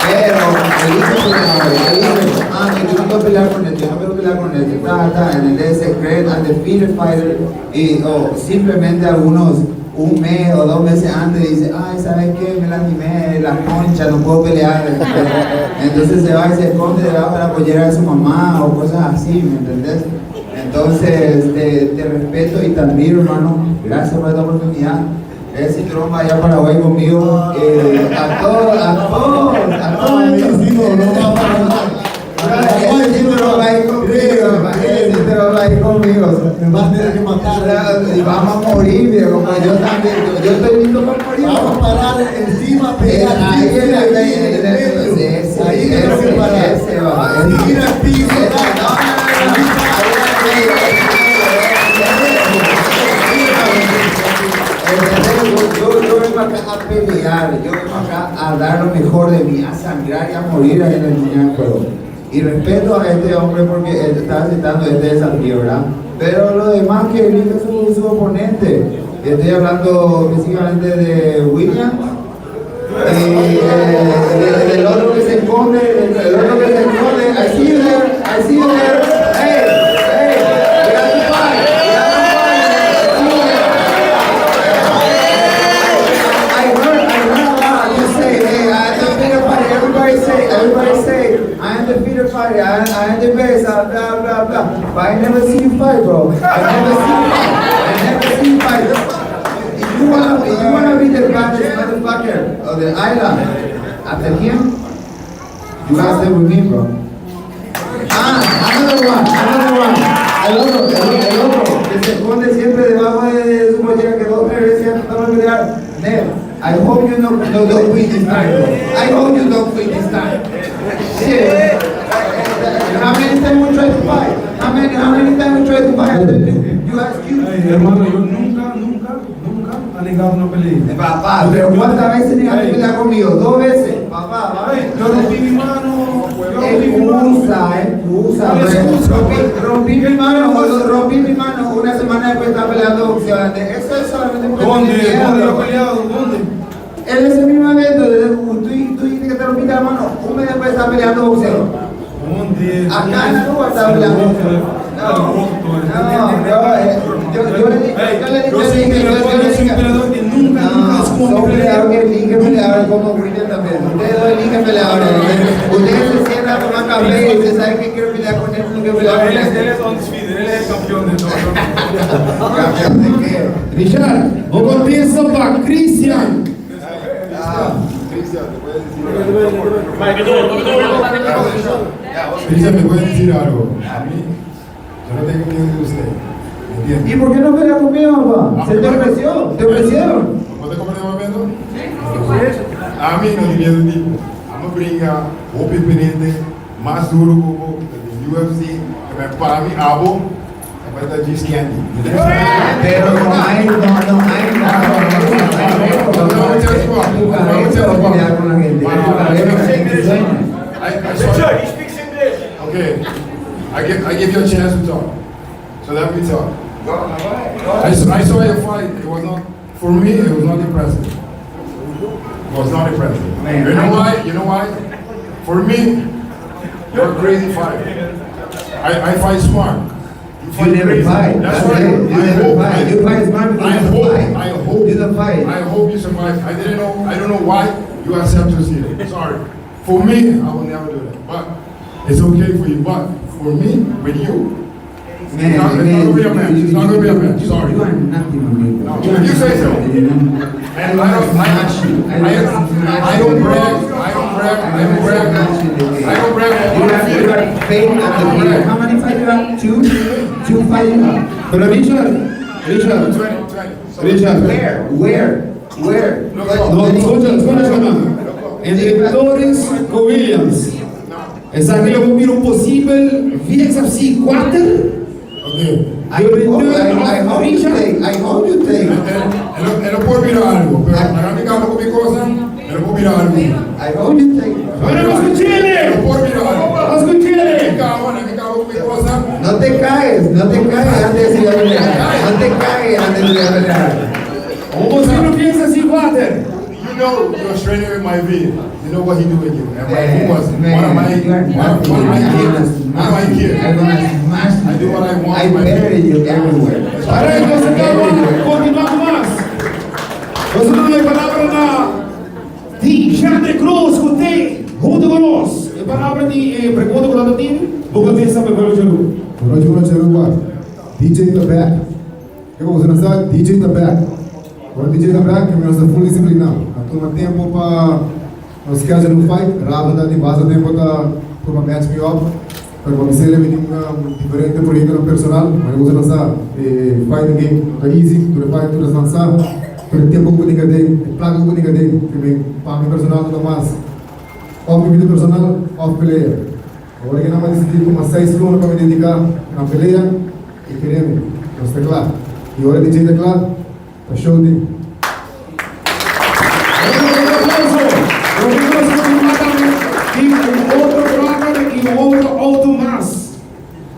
S9: Pero eligen pelear, eligen, ah, no, yo no quiero pelear con este, yo no quiero pelear con este, ta, ta, ¿entendés? Se creen undefeated fighter y o simplemente algunos un mes o 2 meses antes dice, ay, ¿sabes qué? Me lastimé la concha, no puedo pelear. Entonces se va y se esconde debajo de la pollera de su mamá o cosas así, ¿me entendés? Entonces, te respeto y te admiro, hermano. Gracias por esta oportunidad. El cinturón vaya a Paraguay conmigo. A todos, a todos, a todos. Ese cinturón va a ir conmigo, ese cinturón va a ir conmigo.
S8: Me vas a tener que matar.
S9: Y vamos a morir, viejo. Yo también, yo estoy listo para morir.
S8: Vamos a parar encima, pegar
S9: Ahí
S8: piso,
S9: en
S8: ahí
S9: ahí
S8: en el medio.
S9: ese,
S8: Ahí tenemos que
S9: ese,
S8: parar.
S9: ese va.
S8: Tira al piso.
S9: Ese, no, no, no, no. Yo vengo acá a pelear, yo vengo acá a dar lo mejor de mí, a sangrar y a morir ahí en el línea de juego. Y respeto a este hombre porque él está aceptando este desafío, ¿verdad? Pero lo demás que elige su oponente. Estoy hablando físicamente de William. Y del otro que se esconde, el otro que se esconde. I see you there, I see you there. Hey, hey, we got to fight, we got to fight. I see you there. I heard a lot. You say, hey, I am the undefeated fighter. Everybody say, I am the undefeated fighter. I am the best. Blah, blah, blah. But I never see you fight, bro. I never see you fight. I never see you fight. If you wanna be the baddest motherfucker of the island, after him, you gotta stay with me, bro. Ah, another one, another one. El otro, el otro, que se esconde siempre debajo de su mochila, que dos, tres veces ya tratado de pelear. Ned, I hope you no, no, don't quit this time, bro. I hope you don't quit this time.
S4: How many times you try to fight? How many times you try to fight? You ask you.
S7: Hey, hermano, yo nunca, nunca, nunca he negado una pelea.
S4: Papá, pero ¿cuántas veces negaste pelear conmigo? Dos veces. Papá, papá.
S7: Hey, yo rompí mi mano. Yo rompí mi mano.
S4: Excusa, excusa.
S7: ¿Cuál excusa?
S4: Rompí mi mano, rompí mi mano. Una semana después estaba peleando boxeo. Eso es solamente porque
S7: ¿Dónde?
S4: tenía miedo.
S7: ¿Dónde yo he peleado? ¿Dónde?
S4: En ese mismo evento, tú dijiste que te rompiste la mano. Un mes después estaba peleando boxeo.
S7: ¿Dónde?
S4: Acá en Aruba estaba peleando boxeo. No, no, bro, yo le dije, yo le dije,
S7: Yo soy un peleador, yo soy un peleador que nunca, nunca
S4: No,
S7: escondo
S4: son
S7: mi pelea.
S4: peleadores que eligen peleadores como William también. Ustedes dos eligen peleadores. Ustedes se sientan a tomar café y ustedes saben que quiero pelear con él, no quiero pelear con
S7: Él es,
S4: él.
S7: él es undisputed, él es el campeón de todo.
S4: ¿Campeón de qué?
S3: Richard, bo contesta pa Christian.
S5: Cristian, te puedes decir Cristian, me puedes decir algo. A mí, yo no tengo miedo de usted. ¿Me entiendes?
S4: ¿Y por qué no pelea conmigo, papá? ¿Se te ofreció? ¿Te ofrecieron?
S5: ¿Vos te comprendes momento? A mí no tengo miedo de tipo. Ami a bringa, hopi pendiente, mas duro cu e UFC, pa mi, abo, e ta just candy.
S4: Pero no hay, no, no hay, no, no, no, no, Tu cabeza va a pelear con la gente. Tu cabeza, en tu sueño.
S5: I
S10: he speaks English.
S5: Okay, I give you a chance to talk. So let me talk. I saw your fight. It was not, for me, it was not impressive. It was not impressive.
S4: Man,
S5: You know why? You know why? For me, you're a crazy fighter. I fight smart. You fight
S4: You never
S5: crazy.
S4: fight.
S5: That's
S4: That's
S5: right.
S4: it. You
S5: I
S4: never
S5: hope,
S4: fight. You fight smart because
S5: I
S4: you don't
S5: hope,
S4: fight.
S5: I hope
S4: You don't fight.
S5: I hope you survive. I didn't know. I don't know why you accept to see it. Sorry. For me, I will never do that. But it's okay for you. But for me, with you,
S4: Man,
S5: it's not
S4: man,
S5: gonna be a match. It's not gonna be a match. Sorry.
S4: You are nothing on me.
S5: No, you say so. And I don't,
S4: Smash you.
S5: I, I, I don't brag. I don't brag. I don't brag. I don't brag.
S4: You are fake of the year. How many fights you have? Two? Two fights you have?
S3: Pero Richard, Richard,
S5: 20, 20.
S3: Richard.
S4: Where? Where? Where?
S3: No, scucha, scucha, no. Entre Torres cu Williams. Esaki lo mira un posibel VXFC 4.
S5: Okay.
S4: I hope, I hope you take. I hope you take.
S5: Él no puede mirar algo, pero ahora mi cabo con mi cosa, él no puede mirar algo.
S4: I hope you take.
S3: Bueno, vamos con Chile.
S5: No puede mirar algo.
S3: Vamos con Chile.
S5: Mi cabo, mi cabo con mi cosa.
S4: No te caes, no te caes antes de ir a pelear. No te caes antes de ir a pelear.
S3: Un posibel VXFC 4.
S5: You know you're training with my V. You know what he do with you. And my V was
S4: Man,
S5: one of my,
S4: you are
S5: one of my
S4: nothing. I'm
S5: kids.
S4: gonna
S5: One of my
S4: smash you.
S5: kids.
S4: I'm gonna smash you.
S5: I do what I want
S4: I
S5: with my
S4: bury you everywhere.
S3: Ahora entonces vamos a continuar con más. Nos ta palabra na di Cruz, cu ta hunto cu nos. E palabra di pregunta cu nos tin, bo contesta pa pueblo di Aruba.
S11: Bon nochi, bon nochi, Aruba. DJ ta back. Kico bo no sa? DJ ta back. Ora DJ ta back, nos ta full disciplina. A tuma tempo pa nos schedule un fight, Raven ta di base tempo ta pa match me up. Pero pa mi tin un diferente proyecto personal, mas bo no sa, fighting game no ta easy, tur fight, tur lansa, tur tempo cu bo tin, placa cu bo tin, pa mi personal no ta mas. Of vida personal, of pelea. Awor cu mi a dicidi tuma 6 luna pa mi dedica na pelea y kere mi, nos ta cla. Y ora DJ ta cla, ta show di.
S3: Un aplauso. Nos tin un otro programa y un otro auto mas.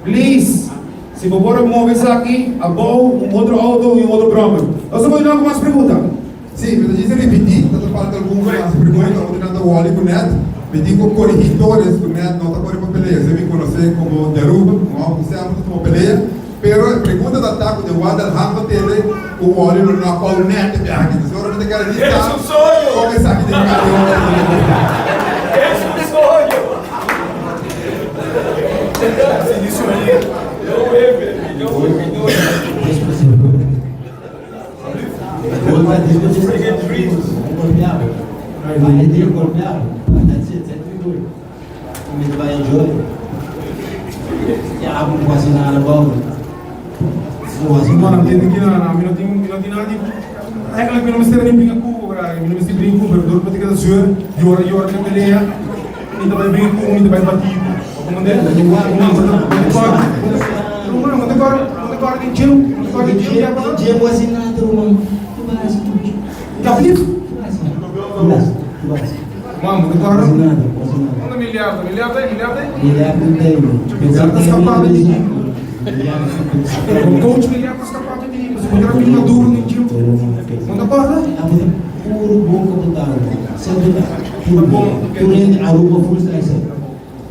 S3: Please, si por favor move aki, abou, un otro auto y un otro programa. Nos ta bay cu mas pregunta.
S11: Si, mas a gente repetir, tanto falta algum mais pergunta, outro nada o Wally com net, me digo corregidores com net, não está correndo pelea, você me conhece como de Aruba, não, você ama como pelea, pero pregunta da taco de Guadalajara tele, o Wally no não qual net viaje, então agora não te quero dizer.
S10: Es un sueño.
S11: Como está aqui de
S10: Es un sueño. No way, baby. No way, no way. Freaking dreams.
S6: Golpeado. Vai golpeado. That's it. That's good. Met bij enjoy. Ja, ik was in alle boven.
S7: Man, tin cu no, mi no tin, mi no tin nada di. Eigenlijk mi no mester ni bringa cu bo, mi no mester bringa cu bo, pero door pa keda zuur, yora yora den pelea, mi ta bay bringa cu bo, mi ta bay bati.
S6: Gym quase nada, ruman. Que base,
S7: Capito?
S6: Que base, que base.
S7: Mano,
S6: Quase nada, quase nada.
S7: Manda miliardo, miliardo aí, miliardo aí.
S6: Miliardo não tem, mano.
S7: Miliardo tá escapado de mim.
S6: Miliardo
S7: O coach miliardo tá escapado de mim. Você poderá vir maduro no tio. Manda para.
S6: Puro bom kapitano. Sempre puro bom. Puro Aruba full size.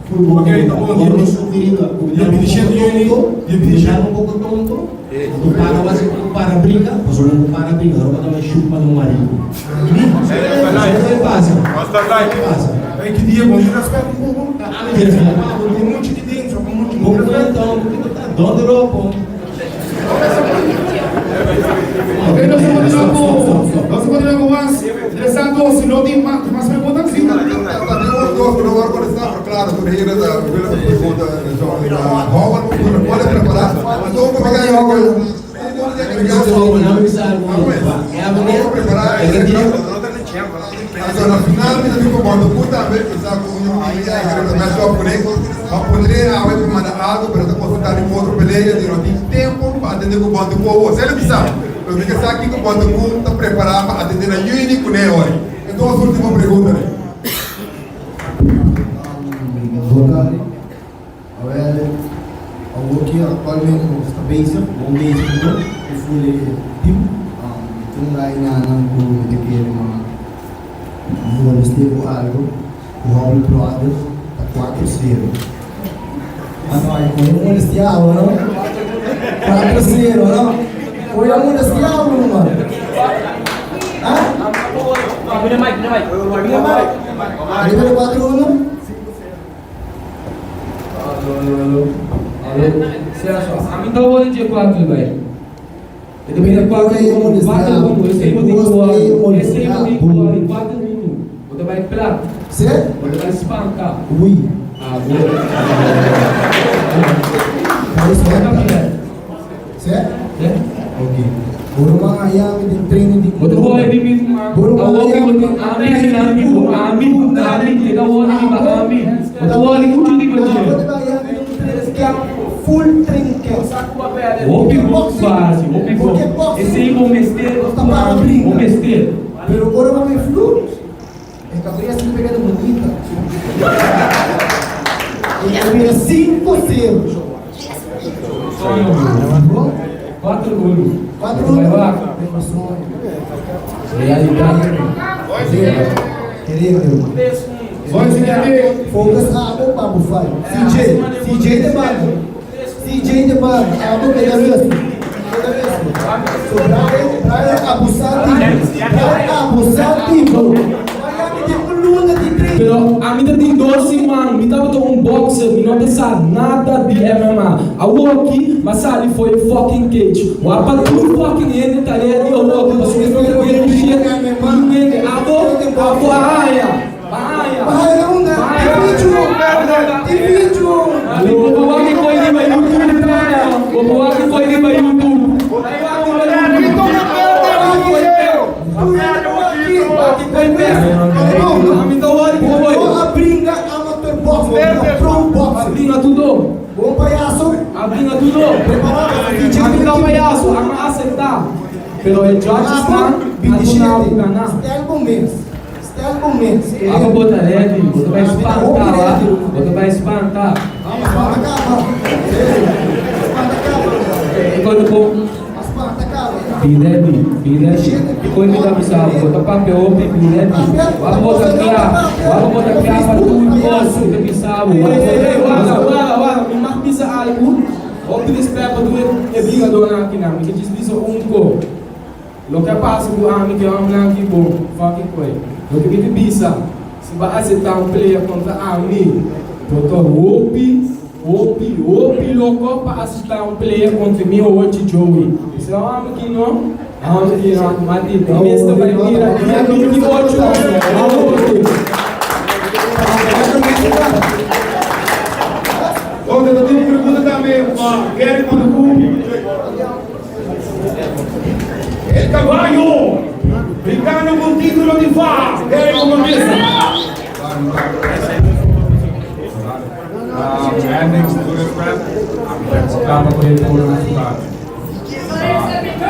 S6: Puro bom.
S7: Ok, tá bom.
S6: Agora eu sou querido.
S7: Dia 27 de junho, dia 27.
S6: Um pouco tonto. Tu para você para brinca, você não para brinca, agora também chupa no marido. Isso passa. Passa.
S7: Aí que dia, bom, tira as pernas um pouco. Tem um monte de dentro, um monte de
S6: Bom, então, donde loco?
S3: Ok, nos continuamos com, nos continuamos com mais. Interessante, se não tem mais, mais perguntas, sim.
S11: Tenemos dos, pero voy a contestar, pero claro, tú eres la pregunta, Howard, puede preparar. Todo como que Howard. Al final, mi amigo, cuando puta vez, o sea, como yo a poner a ver mandar algo, pero te consultar en otro pelea, y no tiene tiempo para atender con cuando puedo. Se lo sabe, pero que está aquí con cuando está preparado para atender a Yuni con él hoy. Entonces, última pregunta.
S4: Boa tarde. Wel, awor actualmente nos ta bezig, bon bezig no, ku full team. Toen wij na nang ku de keer maar molesteer ku algo, ku Hobby Brothers, ta 4-0. Ah, no, ay, como molestiado, no? 4-0, no? Voy a molestiado, no, Ah?
S10: Mira Mike, mira Mike.
S4: Mira Mike. Arriba de 4-1.
S2: Alô, alô, alô. Alô. Celso, a mim tá o de 4, velho. Eu também 4, 4, 1. Esse aí vou ter que Esse aí vou ter que 4, 1. Você vai pra.
S4: Você?
S2: Você vai espancar.
S4: Ui.
S2: Ah, boa.
S4: Certo?
S2: É?
S4: Ok. Boro mga ayami din training din.
S2: Boto ko ay bibig ma. Awo ki boto ami ami ami ami teka wo ni ba ami. Boto wo ni uchu di ba
S4: Boto ba ayami din training camp full training camp.
S2: Opi base, opi bo. Esse aí bom mester, bom mester.
S4: Pero ora ba may flu? Eh cabria se pegando bonita. E cabria 5-0.
S2: 4 gols.
S4: 4
S2: Vai lá. Realidade.
S4: Querido.
S3: Voy, seguinte.
S4: Focus abo pa bufay. CJ, CJ de bando. CJ de bando. Abo pega risco. Pega risco. So Brian, Brian abusar tipo. Brian abusar tipo. Miami tem um luna de treino.
S2: Pero a mim tem 12 man, me tava um boxer, me não sabe nada de MMA. A aqui, mas ali foi fucking cage. O apa tu fucking ele tá ali ali o aqui, você não tem que mexer. Ninguém, abo, abo aia. Aia.
S4: Bahaya una. Tem vídeo. Tem vídeo.
S2: Vou aqui foi de YouTube, Vou aqui foi de YouTube.
S4: Brinca amateur box, pro box.
S2: Abringa tudo.
S4: Bom palhaço.
S2: Abringa tudo.
S4: Preparado.
S2: Abringa palhaço, a aceitar. Pero el judge está
S4: 27. Stel Gomes. Stel Gomes.
S2: Ako bota ready, você vai espantar lá. Você vai espantar.
S4: Vamos, espanta capa. Espanta capa.
S2: Ikaw na po.
S4: Espanta capa.
S2: Be ready, be ready. Ikaw yung kita bisa, bota papel, be ready. Wag bota kla, wag bota kla pa tudo, kita bisa. Wag wag wag, mi mak bisa algo. Op respect pa do e brigador na aqui na, mi que diz bisa um ko. Lo que passa com a mi que eu amo aqui bom, fucking coi. Lo que me bisa, se vai aceitar um player contra a mim, botou opi, opi, opi louco para aceitar um player contra mim hoje Joey. Se não amo aqui não, amo aqui não, mati, tem vai virar dia 28,
S3: Outra, eu tenho uma pergunta também para Gary Mancu. El caballo, brincando com título de FA, Gary Mesa.
S12: Hendricks tur e prep, ami ta kla pa kohe tur resultado.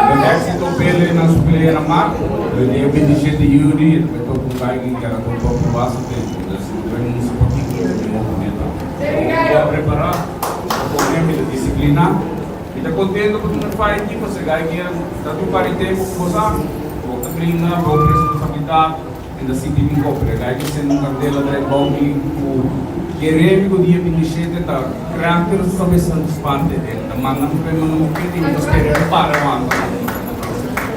S12: Den éxito pele na su pelea na maart, pero dia 27 di juni e ta bai topa un guy ki kera topa por basta tempo, dus mi ta bai mustra pakiko mi oponente ta. Mi a prepara, mi ta pone, mi ta disciplina, mi ta contento pa tuma e fight aki pasobra e guy kier ta tin un par di tempo ku bo sa, bo ta bringa, bo responsabilidad. Mi ta sinti mi koper. E gai ku sende un kandela drai bou mi ku kere mi ku dia 27 ta kraker su kabesa na spante. E ta manda mi pa e manda mi pidi mi ta spera e para wanta na mi.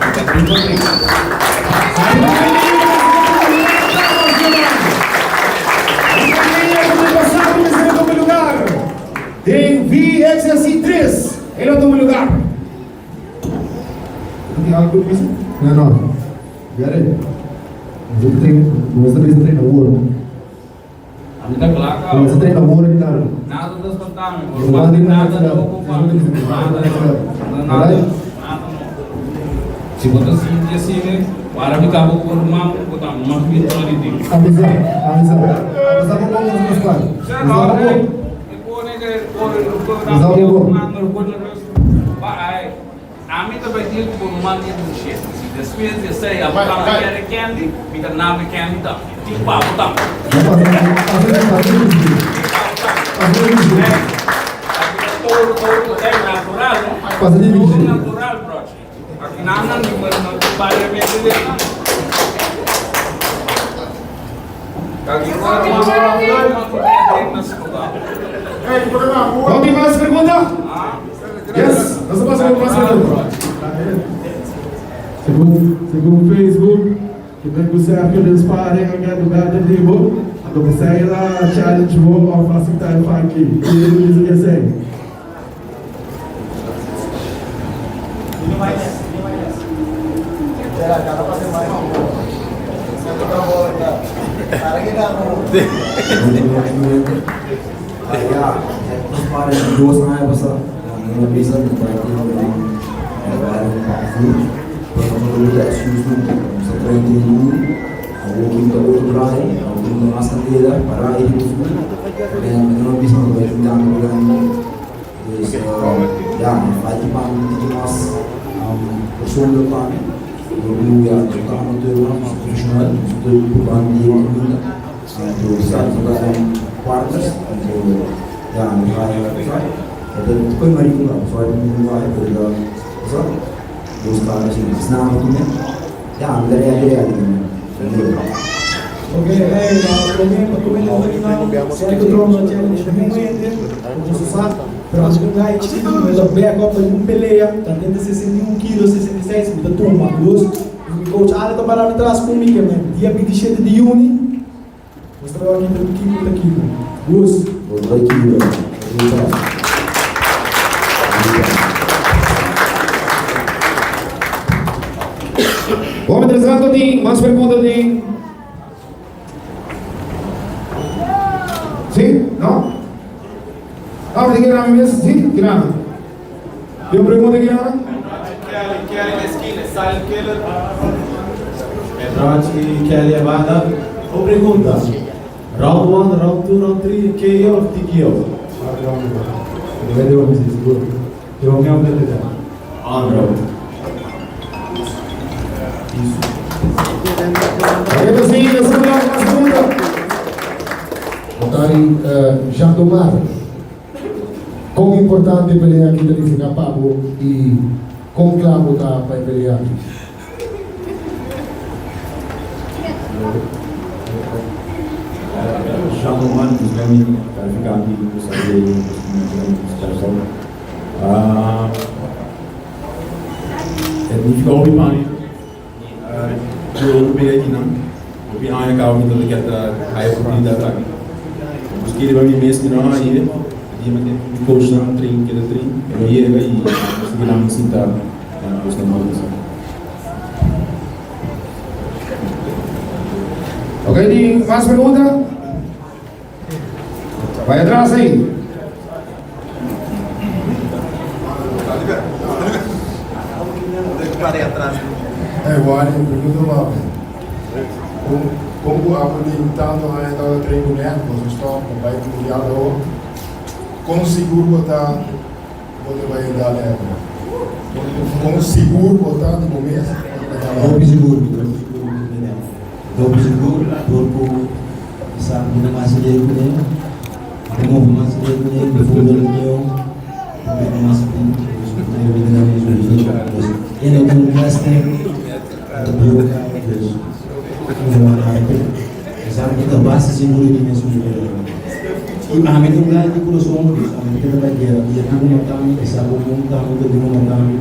S12: Mi ta bin pa bringa.
S3: Den VXSI 3 el a tuma lugar. Tin algo di bisa?
S11: No, no. Gary, nos ta train, nos ta bisa train awor.
S12: Ami ta kla ka.
S11: Nos ta train awor aki tambe.
S12: Nada ta spanta mi, por mas di nada no ocupa mi. Nada no, nada, nada no. Si bo ta sinti asina, para mi kaba ku bo ruman, bo ta mas mihor di ti.
S11: Avisa, avisa. Avisa bo bon nos ta. Avisa bo bon. Avisa bo bon.
S12: Ami ta bai deal ku bo ruman di bullshit. Si despues di esei abo tambe kere candy, mi ta name candy tambe. Tin pa bo tambe. Tin pa bo tambe. Hey, aki ta toro, toro, hey, natural, no? Toro natural, brochi. Aki nan nan di no tin bariamente den nan. Aki ora mas ruman ku tin den na su lugar.
S3: No tin mas pregunta? Yes, nos ta pasa pa próximo pregunta.
S8: Segun segun Facebook, ki men ku Sergio den sparring a get the better di bo, anto p'esei el a challenge bo of a acepta e fight ki. Ki bo bisa di esei?
S6: Ya, nos para 2 aña pasá, mi a bisa mi ta tin un pa vuur, pero no luta excuse nunca. Nos ta train tin duro, awor ki ta otro draai, awor ki ta mas candela, para e riba vuur, mi no bisa no ta tin tanto grandi. Dus ya, mi fight pa mi tiki mas persoonlijk pa mi. Door ku ya, no ta amateur mas, nos ta profesional, nos ta por di caminda. Anto sa nos ta den quarters, anto ya mi haya sa e ta koe mariku ta sorry mi no haya pero ta sa dos cara asina asina mi tuma ya mi ta ready ready tambe.
S8: Ok hey prome pa tuma e nomber di nan Sergio Tromp a challenge ningun hende como boso sa pero ami ta un guy chikitu mi ta back up pa ningun pelea ta den ta 61 kilo 66 mi ta tuma dus Mi coach Ale ta para mi tras ku mi ke men dia 27 di juni nos ta bai wak kiko kiko ta kiko. Gus.
S6: Nos bai kibra. Resultado.
S3: Bon, mientras tanto tin mas pregunta tin? Sí? No? Ah, tin Kirana mes? Sí? Kirana. Tin un pregunta Kirana?
S13: Kelly, Kelly na esquina, Silent Killer.
S5: Rochi, Kelly Abada. Un pregunta. Round 1, round 2, round 3, KO of TKO?
S8: Cuatro round. Depende de si seguro. Yo me voy a meter.
S5: On round.
S3: Oké, sí, nos ta mas pregunta.
S11: Otari Jean Domar. Kon importante e pelea aki ta nifiká pa bo i kon kla bo ta pa e pelea aki?
S5: Jean Domar, mi kalifikante di Curaçao. E nifiká hopi pa mi. Tur otro pelea akinan, hopi aña kaba mi tabata kier ta haya oportunidat aki. Nos kere pa mi mes mi no a haye, e dia mi mi coachnan train keda train, e no yega i nos ta keda mi sinta na nos na mano.
S3: Ok, tin mas pregunta? Bai atras ei.
S11: Hey, Wally, pregunta pa bo. Kon kon ku abo tin tantu aña tabata train ku net, boso stop, bo bai mundial awor? Kon sigur bo ta ku bo ta bai dal Evelyn? Kon sigur bo ta di bo mes ku bo ta bai dal Evelyn?
S6: Hopi sigur, mi ta hopi sigur ku mi ta bai dal. Hopi sigur dor ku mi sa ku mi ta mas lei kuné, mi ta move mas lei kuné, mi futbol ta mihó, mi ta mas dus mi ta mira mi ta gana sowieso. Dus e no ta un kwestie, mi ta bieu kaba dus mi ta wak arte. Mi sa ku mi ta basta sigur di mi mes ku mi ta gana. I ami ta un guy di kurason, dus ami ta keda bai guera. Dia ku bo mata mi, e sa ku bo tambe ta duna mata mi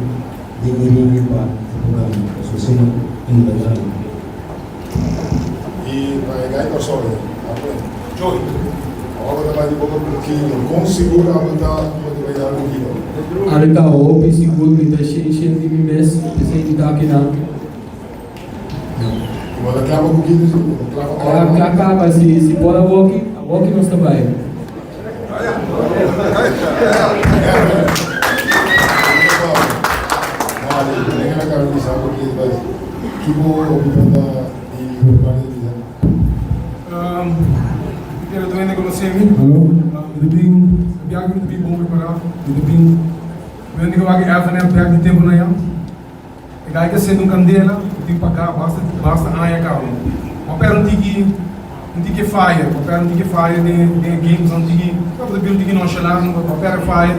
S6: den e ringe pa e por gana. Pasobra asina e no ta gana.
S11: I pa e gai Kòrsou ei, awe, Joy, awor bo ta bai di boka ku Kino. Kon sigur abo ta ku bo ta bai dal ku Kino?
S14: Ami ta hopi sigur, mi ta shen di mi mes, p'esei mi ta akinan.
S11: I bo ta kla pa ku Kino si? Bo ta kla pa
S14: Kla,
S11: ora?
S14: kla kaba, si, si por awoki, awoki nos ta bai.
S7: Mi kere tur hende konosé mi. Mi ta bin, e biaha mi ta bin bon prepará. Mi ta bin, mi a wak e FNF bèk di tempu na ya. E gai ta sende un kandela ku tin pagá basta basta aña kaba. Ma pera un tiki un tiki e fire, ma pera un tiki e fire den den e games un tiki tabata bin un tiki nonchalant ma pera e fire.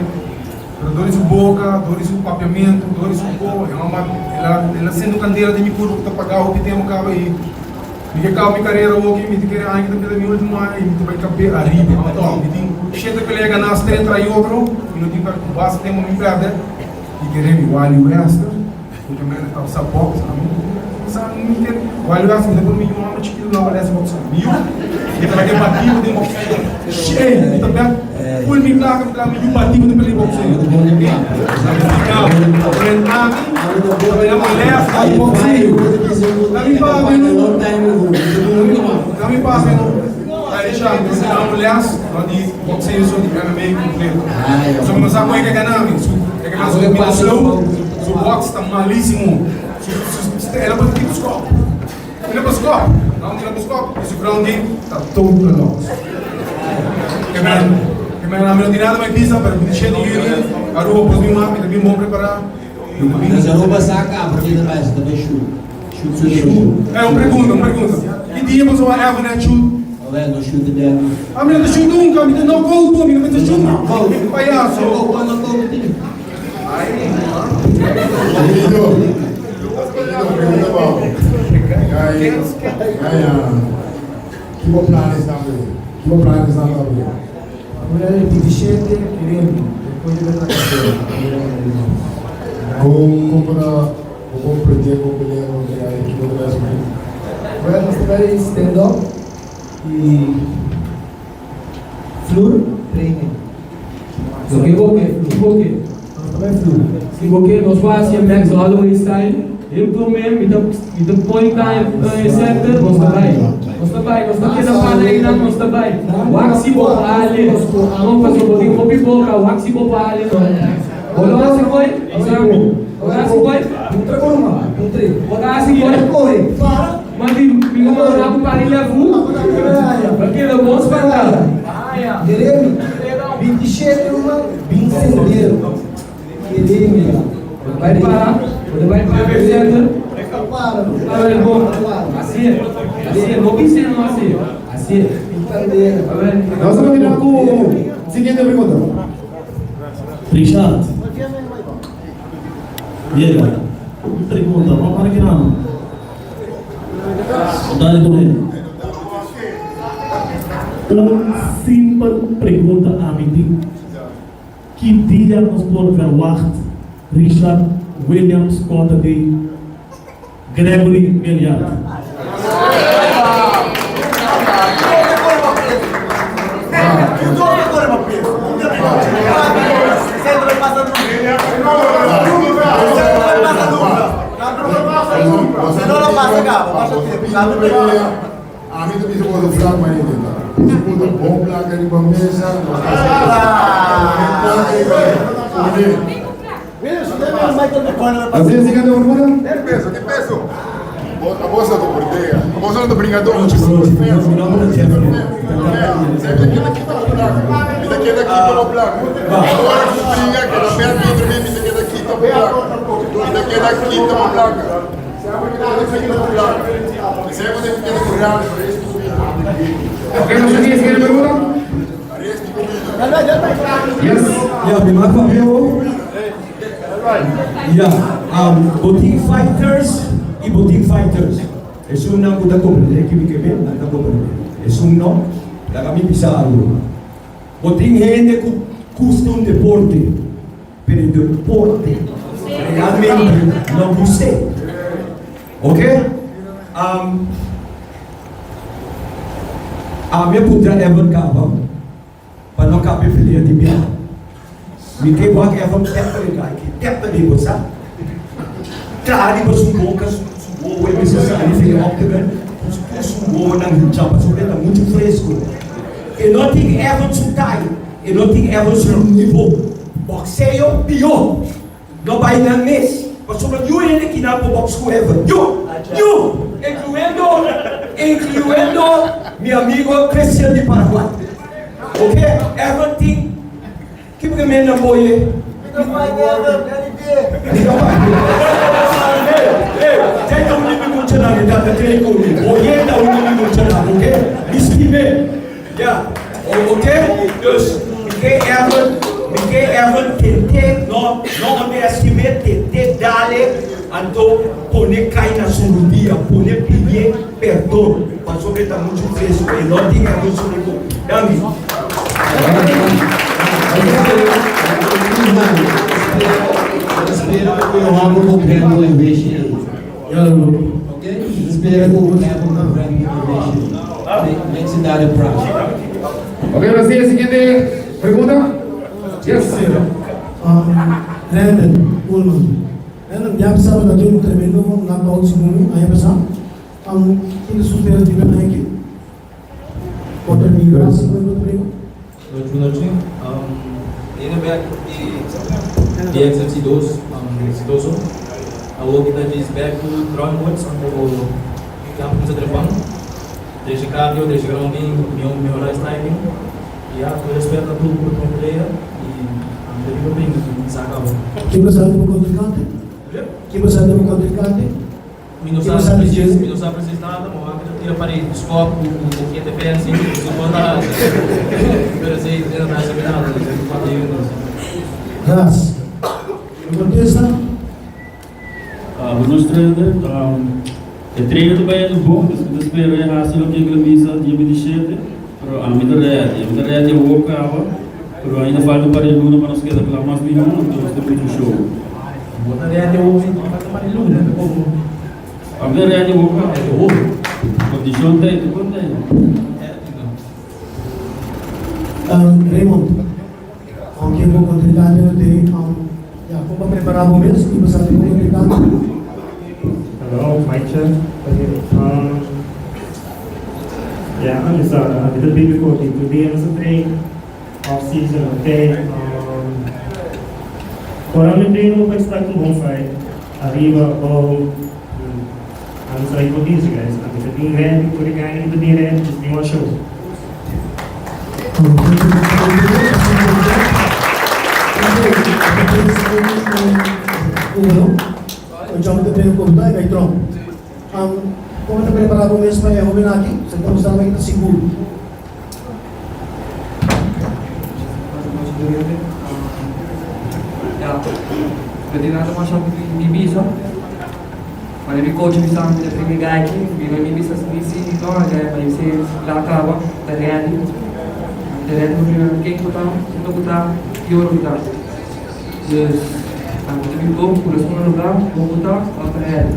S7: Pero dor di su boka, dor di su papiamentu, dor di su ko, e mama el a el a sende un kandela den mi kurpa ku ta pagá hopi tempu kaba i mi ke kaba mi karera awoki, mi ta kere aña ki ta keda mi ultimo aña i mi ta bai kab'é ariba. Anto mi tin shete pelea ganá stret tras otro, mi no tin basta tempu mi pèrdè. Mi kere mi Wally Wester, ku ta mende ta sa box, ami sa mi ke Wally Wester mi ta pone mi yu hòmber chikitu na les boxa, mi yu mi ta lag'é batibo den boxeo, shey mi ta bèk ful mi plaka mi ta laga mi yu batibo den pelea boxeo, oke, ami ta bai na les di boxeo, na mi papia no, na mi papia no, Aisha mi ta duna les di boxeo so di MMA kompleto, pasobra mi no sa kon e ke gana mi. E ke mas mi slow, su box ta malísimo. Su, su, el a bati tipo skop. El a skop. No, el a skop. Y su ground game ta total loss. Ke men, ke men, ami no tin nada mai bisa, pero 27 di juni, Aruba pos mi wak, mi ta bin bon prepará.
S6: Nos Aruba sa caba ke ta bai, sa ta bai shoot. Shoot su shoot.
S7: Eh, un pregunta, un pregunta. Ki dia boso wak Evan shoot?
S6: Awel, no shoot de bèn.
S7: Ami no ta shoot nunca, mi ta knock out bo, mi no ta shoot. Payaso.
S11: Querido, querido, pregunta pa bo. Gai, gai, ki bo planes nan ta Ki bo planes nan ta bo?
S4: Ora di 27 querendo, despues di ta casera,
S11: Con, con bo ta, bo comprende con pelea contra gai, ki bo ta bai haci cu?
S4: Well, nos ta bai stand up y floor training.
S14: Lo ke bo ke, si bo ke.
S4: Nos ta bai floor.
S14: Si bo ke, nos por hasi e Max Holloway style. Den prome mi ta mi ta poi ta e center, nos ta bai. Nos ta bai, nos ta keda para einan, nos ta bai. Wak si bo por hali. No, pasobra bo tin hopi boka, wak si bo por hali no. Bo lo hasi koi? Bisa mi. Bo ta hasi koi? Bo ta hasi koi? Ma di mi lo manda bo para e level. Bo keda bon spantá.
S4: Jeremi, 27 ruman, bin sendero. Jeremi.
S14: Bai para, bo ta bai para e center. A ver, bon. Así e, así e. No bisa no así. Así e. A ver.
S11: Nos ta continua cu siguiente pregunta.
S8: Richard, Yega, un pregunta, pa para kinan? Dale tur hende. Un simpel pregunta ami tin, ki dia nos por verwacht Richard Williams kontra di Gregory Milliard?
S11: Ami ta bisa boso flat ma intenta. Boso puta bon placa riba mesa, nos ta haci Así es, siguiente pregunta.
S3: Ke peso, ke peso?
S15: Abo sa ta bordea. Abo sa ta bringador.
S16: Mi nomber ta Jeffrey.
S15: Mi ta keda Mi ta keda kita bo plaka. Ora ku bringa keda bèt kontra mi, mi ta keda kita bo plaka. Mi ta keda kita bo plaka. Mi ta keda kita bo plaka. Esei bo tin ku keda ku rabia pa restu di bo bida.
S3: Ok, nos ta tin e siguiente pregunta. Yes.
S16: Ya, mi mag papia bo? Ya, bo tin fighters y bo tin fighters. Esunnan ku ta komprendé ki mi ke men, nan ta komprendé. Esun no, laga mi bisa algu. Bo tin hende ku gusta un deporte, pero e deporte realmente no gust'é. Oke? Ami a puntra Evan kaba pa no kapia pelea di biaha. Mi ke wak Evan tèp e gai ki tèp di bo sa. Traha riba su boka, su wowo e mester sali for e octagon ku tur su wowonan hinchá pasobra e ta muchu fresco. E no tin Evan su tai, e no tin Evan su nivo. Boxeo pió. No bai nan mes, pasobra niun hende kinan por box ku Evan. Niun! Niun! Incluyendo, incluyendo mi amigo Christian di Paraguay. Ok? Evan tin, ki por men nan boye? Mi ta fight Evan, Mi ta fight. Hey, hey, djai ta un di mi muchanan, e tata train ku mi. Boye ta un di mi muchanan, ok? Mi stim'é. Ya, ok, dus mi ke Evan, mi ke Evan tent'é, no, no underestim'é, tent'é dale, anto pone kai na su rudia, pone pidié perdon, pasobra e ta muchu fresco, e no tin Evan su nivo. Danki.
S3: Ok, ahora sí, siguiente pregunta. Yes.
S8: Brandon Ullman. Brandon, ya pasado ta tin un tremendo knockout segun mi aña pasá. Kiko ta sucede riba e aña aki? Contra mi Brasil cu Puerto Rico?
S17: Nochi nochi. Yendo bek di XFC 2 exitoso. Awor ki ta djis bek ku drawing boards anto ya cuminsa trepan. Drecha cardio, drecha grounding, mehora striking. Y ya, tur respet na tur ku ta tuma pelea y ami ta riba bringa ku sa cabo.
S8: Ke pasa ku bo contrincante? Ke pasa ku bo contrincante?
S17: Mi no sa precies, mi no sa precies nada, ma wak ta tira pared ku skòp ku ku kete fancy, su por ta hasi. Pero si e no ta hasi nada, dus e falta yuda nos.
S8: Ras. E kontesta?
S18: Bo nos trainer, e trainer ta bayendo bon, dus mi ta spera e hasi loke el a bisa dia 27, pero ami ta ready, ami ta ready awor kaba, pero ainda falta un par di luna pa nos keda kla mas mihó, anto nos ta muchu show.
S17: Bo ta ready awor mi falta un par di luna, ta komo?
S18: Ami ta ready awor kaba. Kondishon ta ei, tur kon ta ei.
S8: Raymond, aunke bo contrincante no tin, ya con bo a prepara bo mes y bo sa di bo contrincante?
S19: Hello, mic check. Um, ya, ami sa, ami ta bibi ku di tur dia nos a train, off season, okay. Ora mi train bo por expect un bon fight, ariba, abou, ami sa ki por bisa guys, ami ta bin ready, tur e gang ta bin ready, just bin wak show.
S8: Como ta prepara bo mes pa e hoben aki? Sa ta gusta mi ta sigur.
S17: Ya, no tin nada masha mi bisa. Mane mi coach bisa mi ta primi guy aki, mi no mi bisa mi si mi no, guy ma si la caba, ta ready. Mi ta ready pa primi ken ku ta, unda ku ta, ki ora ku ta. Dus, mi ta bin bon, kurason na lugar, bon ku ta, ta ready.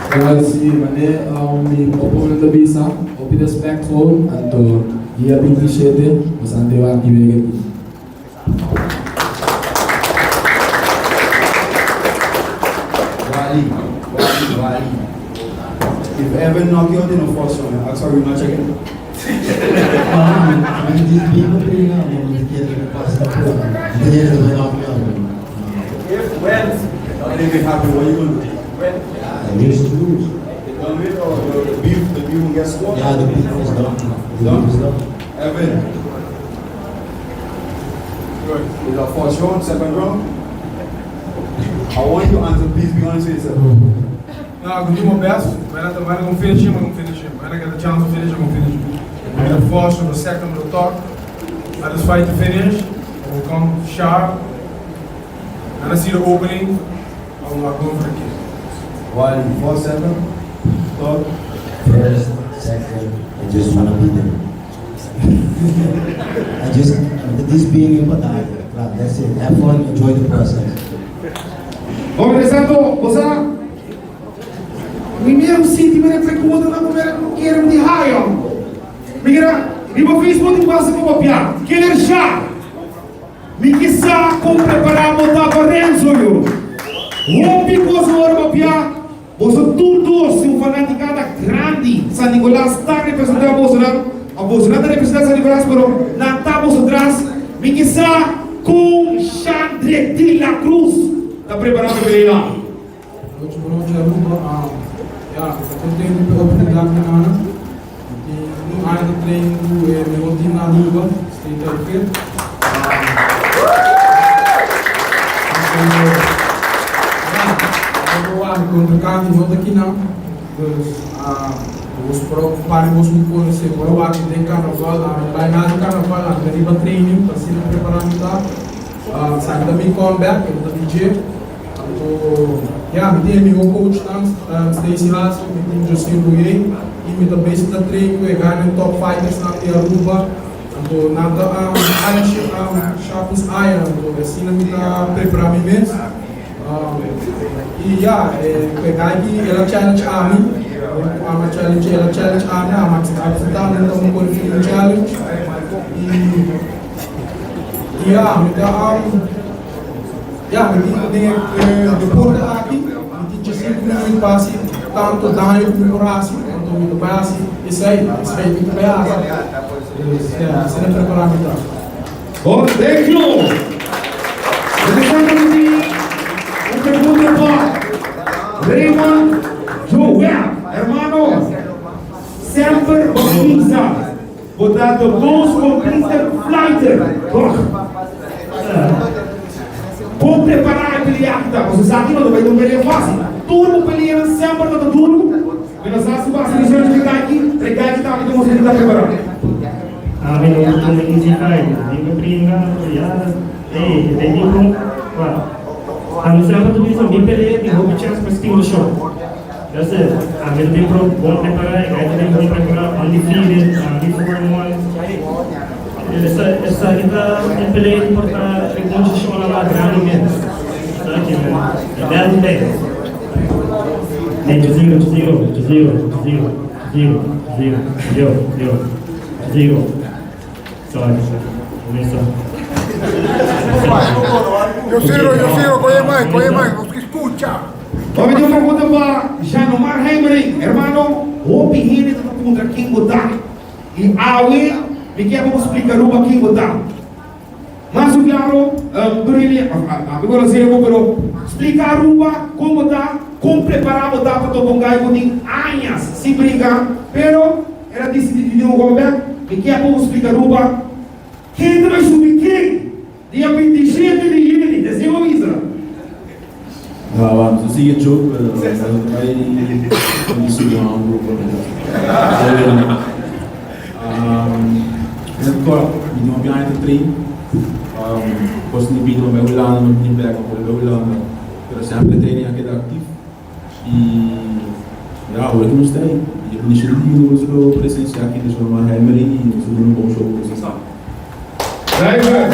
S2: Well, si mane mi opponent a bisa, hopi respect gewoon, anto dia 27 nos ante wak di wega aki.
S6: Wally, Wally, Wally. If ever knock you out in a first round, ask for rematch again. Mi di bin pa bringa, mi no ta kere ku pasa na por. Mi ta kere ta bai knock me out.
S13: If wins, not even happy, what you gonna do? Win?
S6: Yeah, lose is lose.
S13: They done with or the beef, the beef will get scored?
S6: Yeah, the beef is done. The beef is done.
S13: Evan. Good. Is that first round, second round? I want you to answer, please be honest with yourself.
S7: No, I'm gonna do my best. When I, when I'm gonna finish him, I'm gonna finish him. When I get the chance to finish, I'm gonna finish him. In the first or the second or the third, I just fight to finish. I will come sharp. And I see the opening, I will not go for the kill.
S13: One, first, second, third.
S6: First, second, I just wanna be there. I just, this being in batalla, claro, that's it. Have fun, enjoy the process.
S3: Bom, interesante, você Primeiro sítio, primeira pergunta, na primeira quero de raio. Mira, riba Facebook passa com papia. Killer chá. Mi kisa com preparar botar para Renzo yo. Rompe coisa ora papia. Você tudo se um fanaticada grande. San Nicolás está representando a Bolsonaro. A Bolsonaro está representando San Nicolás, pero na tá bolso atrás. Mi kisa com Chandre de la Cruz. Está preparado para pelear.
S7: Noite, boa noite, Aruba. Ja, mi ta contento pa e oportunidad cu nan. Tin un aña ta train cu e mehor team na Aruba, Stay Tight Fit. Ja, abo wak contrincante no ta kinan. Dus, bos por un par di bos mi conoce por a wak den carnaval, ami no bay nada di carnaval, ami ta riba training pa asina prepara mi ta. Esaki ta mi comeback, e no ta di dje. Anto, ya, mi tin e mihó coachnan, Stacey Hassel, mi tin José Bouye, i mi ta bezig ta train ku e gane top fightersnan di Aruba. Anto, nan ta aya Shapus aya, anto asina mi ta prepará mi mes. I ya, e ku e guy ki el a challenge ami, ku ami a challenge el a challenge ami, ami a aceptá, mi ta un qualifying challenge. I ya, mi ta. Ya, mi tin den e deporte aki, mi tin djesinku minuut pa hasi tantu daño ku mi por hasi, anto mi ta bai hasi esei, esei mi ta bai hasi. Dus, ya, asina prepará mi ta.
S3: Bon, thank you. Interesante mi tin un pregunta pa Raymond Joel. Hermano, semper bo bisa Bo ta the most completed flighter, toch? Kon prepará e pelea aki ta? Pasobra esaki no ta bai ta un pelea fásil. Tur bo peleanan semper ta ta duru. Mi no sa si bo hasi research di kai aki, pero e kai aki tambe ta mustra ku ta prepará.
S19: Ami no ta tuma easy fight. Mi ta bringa, ya, ey, e ta di kon, wak. Ami semper ta bisa mi pelea tin hopi chèns pa steal the show. That's it. Ami ta bin pro bon prepará, e guy ta bin bon prepará, undefeated, ami 4-1. Esaki ta e pelea ku por ta e konsishonnan mas grandi mes. Esaki men. E bèl ta ei. Nee, Jaziro, Jaziro, Jaziro, Jaziro, Jaziro, Jaziro, yo, yo, Jaziro. Sorry, mesa.
S15: Yo siro, yo siro, coge mic, coge mic, nos ke escucha.
S3: Bo mi tin un pregunta pa Janomar Heimering. Hermano, hopi hende ta ta puntra ken bo ta. I awe mi kier pa bo splika Aruba ken bo ta. Mas u klaro, tur hende a mi konosé bo, pero splika Aruba kon bo ta, kon prepará bo ta pa topa un gai ku tin añas sin brinka, pero el a disidí di tin un comeback. Mi kier pa bo splika Aruba ken ta bai subi ken. Dia 27 di juni, te sin bo bisa.
S2: No, vamos, no sigue joke, pero no bai di subi un grupo. Net kort, mi tin hopi aña ta train. Kos di bida, mi bai Hulanda, mi bini bek, mi bolbe bai Hulanda. Pero semper e training a keda actief. Y ya, awor ki nos ta ei. Dia 27 di juni nos lo presencia aki den Solomon Heimering y nos lo duna un bon show pa boso.
S3: Driver.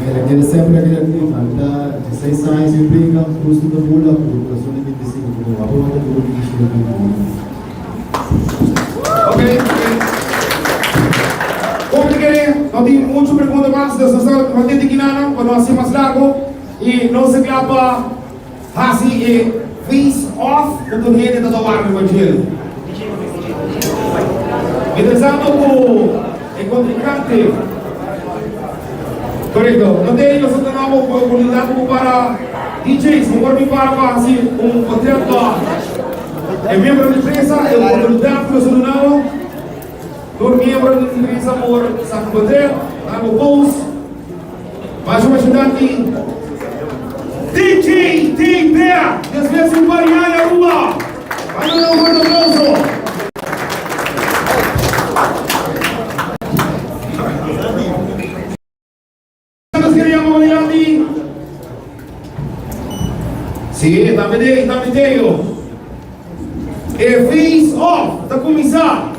S11: Mira, semper a keda activo. Ami ta 16 aña sin brinca, justo ta bula cu corazon di 25, pero apo no ta duro 27 aña.
S3: Ok, ok. Como te kere, no tin mucho pregunta mas, dus nos ta mantente kinanan pa no haci mas largo y nos ta cla pa haci e face. off ku tur hende ta ta warda riba djel. Mientrastanto ku e kontrinkante Korekto. No te nos ta duna bo oportunidat pa bo para DJ's. Bo por bin para pa hasi un portret pa e miembro di prensa. E oportunidat ku nos ta duna bo. Tur miembro di prensa por saka portret, dal bo pose. Masha masha danki DJ T-Bear despues di un par di aña Aruba. Manda un fuerte aplauso. Nos quiere llama dilanti. Sí, tambe de, tambe de. E face off ta cuminsa.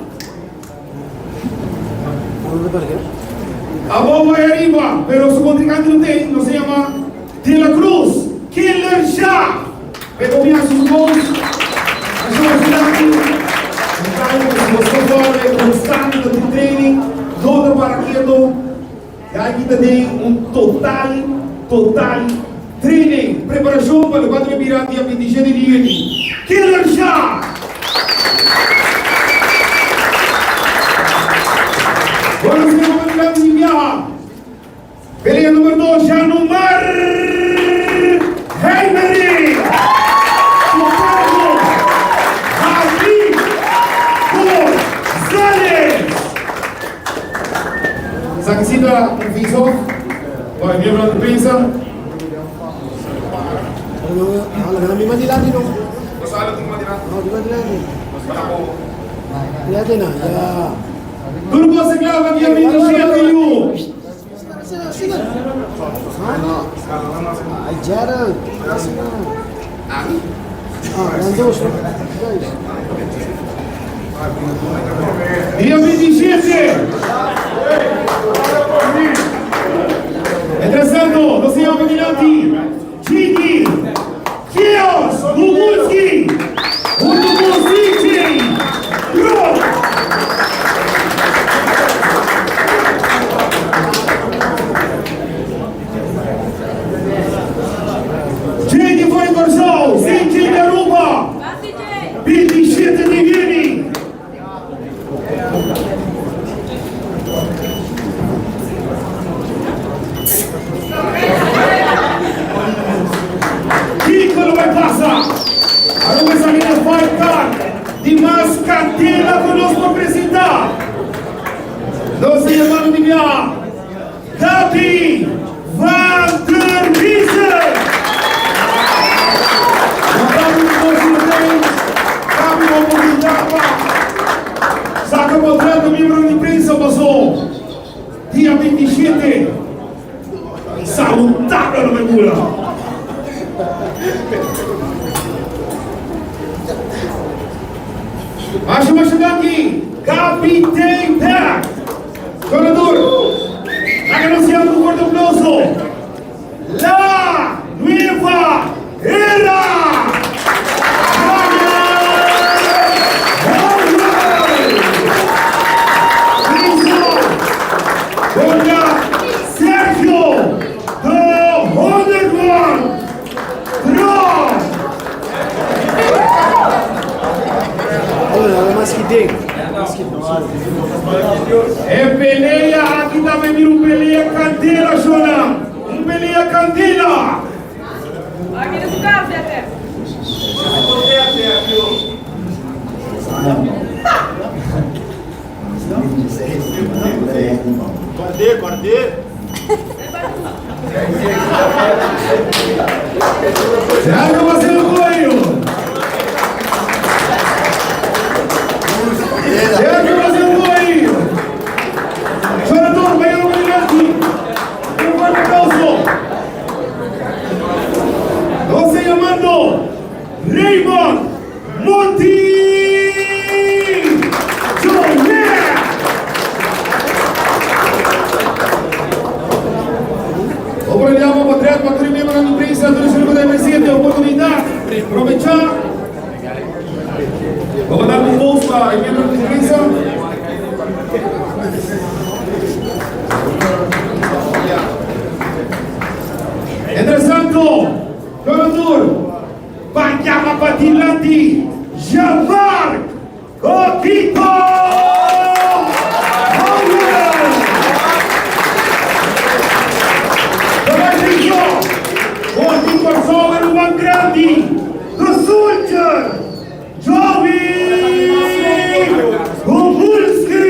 S3: Abou bai ariba, pero su contrincante no tin, nos a yama De La Cruz, Killer Sha. Pe comienza su goals. Asina nos dilanti. Un cambio cu si nos ta fora e constante ta tin training, no ta para keto. Ya aki ta den un total, total training, preparacion pa locual ta bay bira dia 27 di juni. Killer Sha! Bueno, señor comandante di biaha. Pelea numero 2, Janomar Heimerich. Tocando Javi Gonzalez. Sakisita un face-off pa e miembro di prensa. Tur cos e clava dia 27 yu. Dia 27. Mientras tanto, nos llama dilanti Chiki Kios Gugulski hunto cu CJ Rock. JD for di Kòrsou, CJ di Aruba, 27 di yüni. Kiko lo bai pasa? Aruba esaki ta fight card di mas candela cu nos por presenta. Nos ta yamando di biaha Gaby van der Wiesen. Gaby di nos tin Gaby bo oportunidad pa saca portret di miembro di prensa paso dia 27. Saludabel lo bai bula. Masha masha danki Gaby Day Back. Corredor. Laga nos yama un fuerte aplauso. La Nueva Era. Contra Sergio the 101 Trump. E pelea aki ta bini un pelea candela, Shona. Un pelea candela. Sergio Marcelo Coelho. Sergio Marcelo Coelho. Jonathan, vai ao dilanti. Un fuerte aplauso. Nos ta yamando Raymond Monty Jolet. Oportunidad pa portret pa tur e miembronan di prensa tur esun ku ta presente. Oportunidad, probecha. Bo por dar un post pa e miembronan di prensa. Mientras tanto, Jonathan, pa yama. Yama padilanti Jean-Marc Gotito Howell. Tabay Rico, for di Kòrsou Aruban Grandi, The Soldier, Joey Gobulski.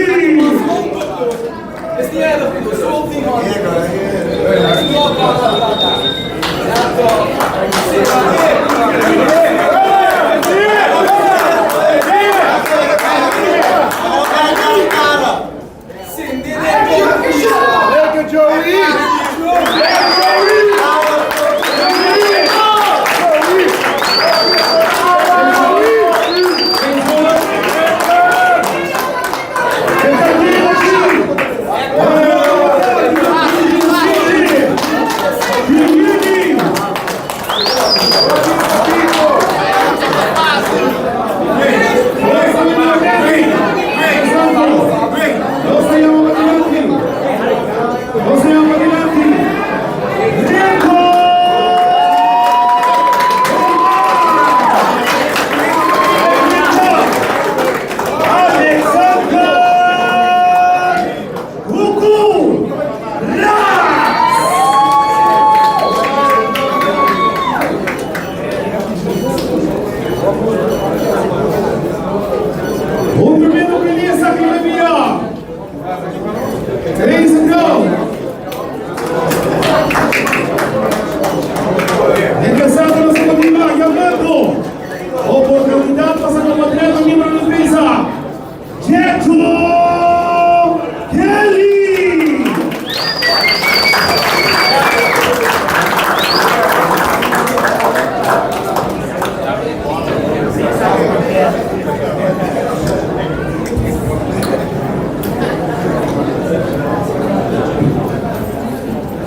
S3: Un tremendo belleza que me mira. Ladies and gentlemen. Ingresando a la segunda llamando. Oportunidad pasa como atleta miembro de defensa. Jeto Kelly.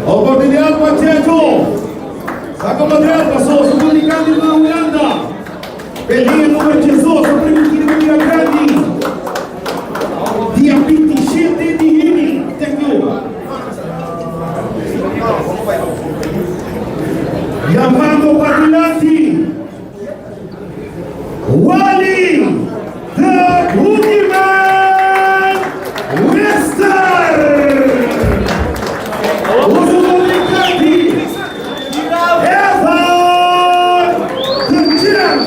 S3: Oportunidad pa Checho. Saca Madrid, pasó su publicante de Holanda. Pelea número 18, permitido Mira Grande. Dia 27 di juni. Thank you. Llamando padilanti. Wally, the Boogeyman Wester. Uso publicante. Evan, the Champ.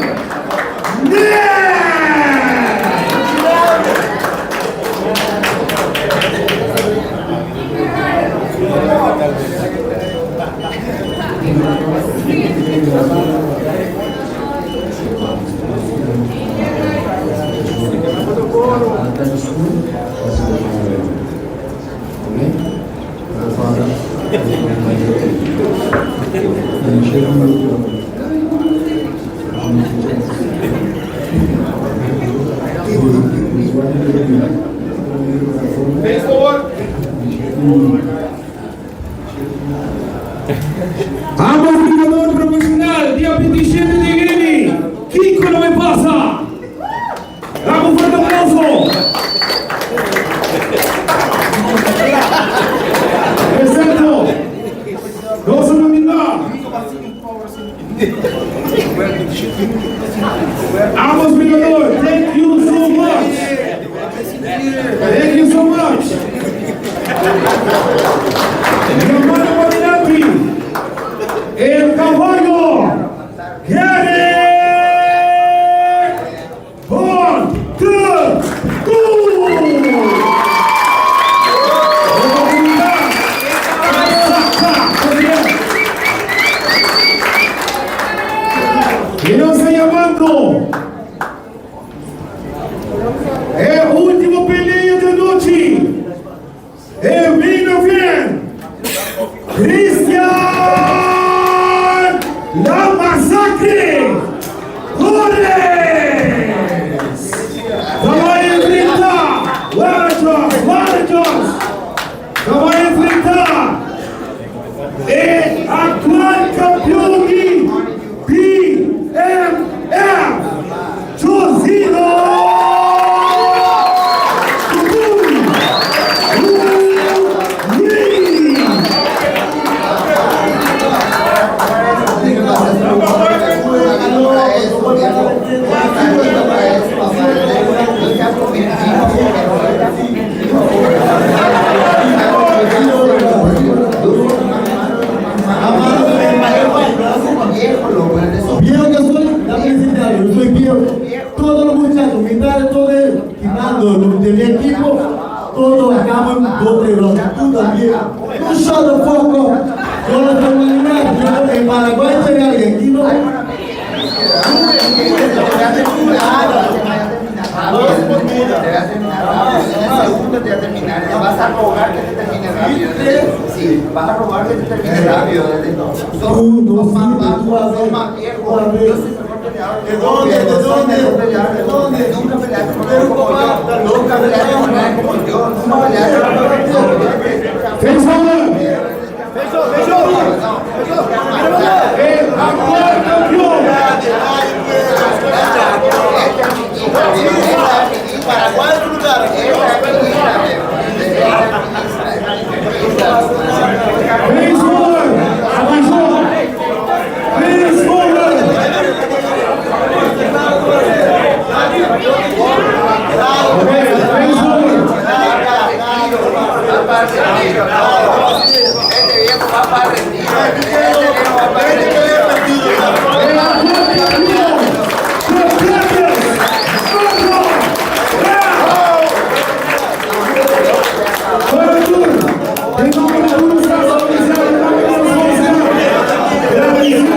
S3: Ambos luchador profesional, día 27 de juni. Kiko no me pasa. Dame un fuerte aplauso. Exacto. Dos una mitad. Ambos luchador, thank you so much. Thank you so much. Hermano padilanti, el caballo Gary Von der Y nos está llamando el último pelea de noche. El vino bien. Cristian La Masacre Torres. Va a enfrentar. Jones, Va a enfrentar el actual campeón de BMF, Josino
S8: Viejo que soy, dame decirte algo, yo soy viejo. Todos los muchachos, mitad de todo ellos, quitando los de mi equipo, todos acaban dos, tres rondas. Tú también. Tú shut the fuck up. Yo no tengo ni nada. Yo en Paraguay soy argentino.
S9: Vas a rogar que te termine rápido. Sí, vas a rogar que te termine rápido.
S8: Tú no sirves, tú haces.
S9: Más viejo. Yo soy mejor peleador.
S8: ¿De dónde? ¿De dónde?
S9: ¿De dónde? Nunca peleaste con nadie como yo. Nunca peleaste con nadie como yo. Nunca peleaste con nadie como yo.
S7: El actual campeón.
S9: Paraguay es lugar.
S7: Face forward. Atención. Face forward. Okay, face forward.
S9: Este viejo va para retiro. Este viejo va para retiro.
S7: El actual campeón. The Blackest. Para tur, den nomber di tur staf oficial di Campeones Gradiciendo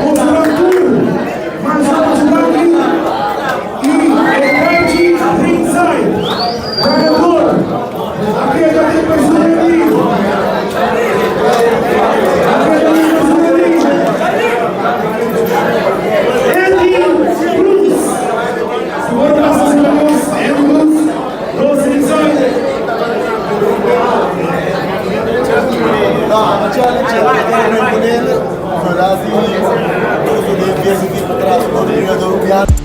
S7: boso tur, masha masha danki y e kanchi ringside. Ganador, a keda den persona di a keda den persona di Eddie Cruz. Si bo ta pasa serka nos, Eddie Cruz, nos ringside.
S8: No, a challenge é no imponente, pero así, todo su día empieza tipo atrás, no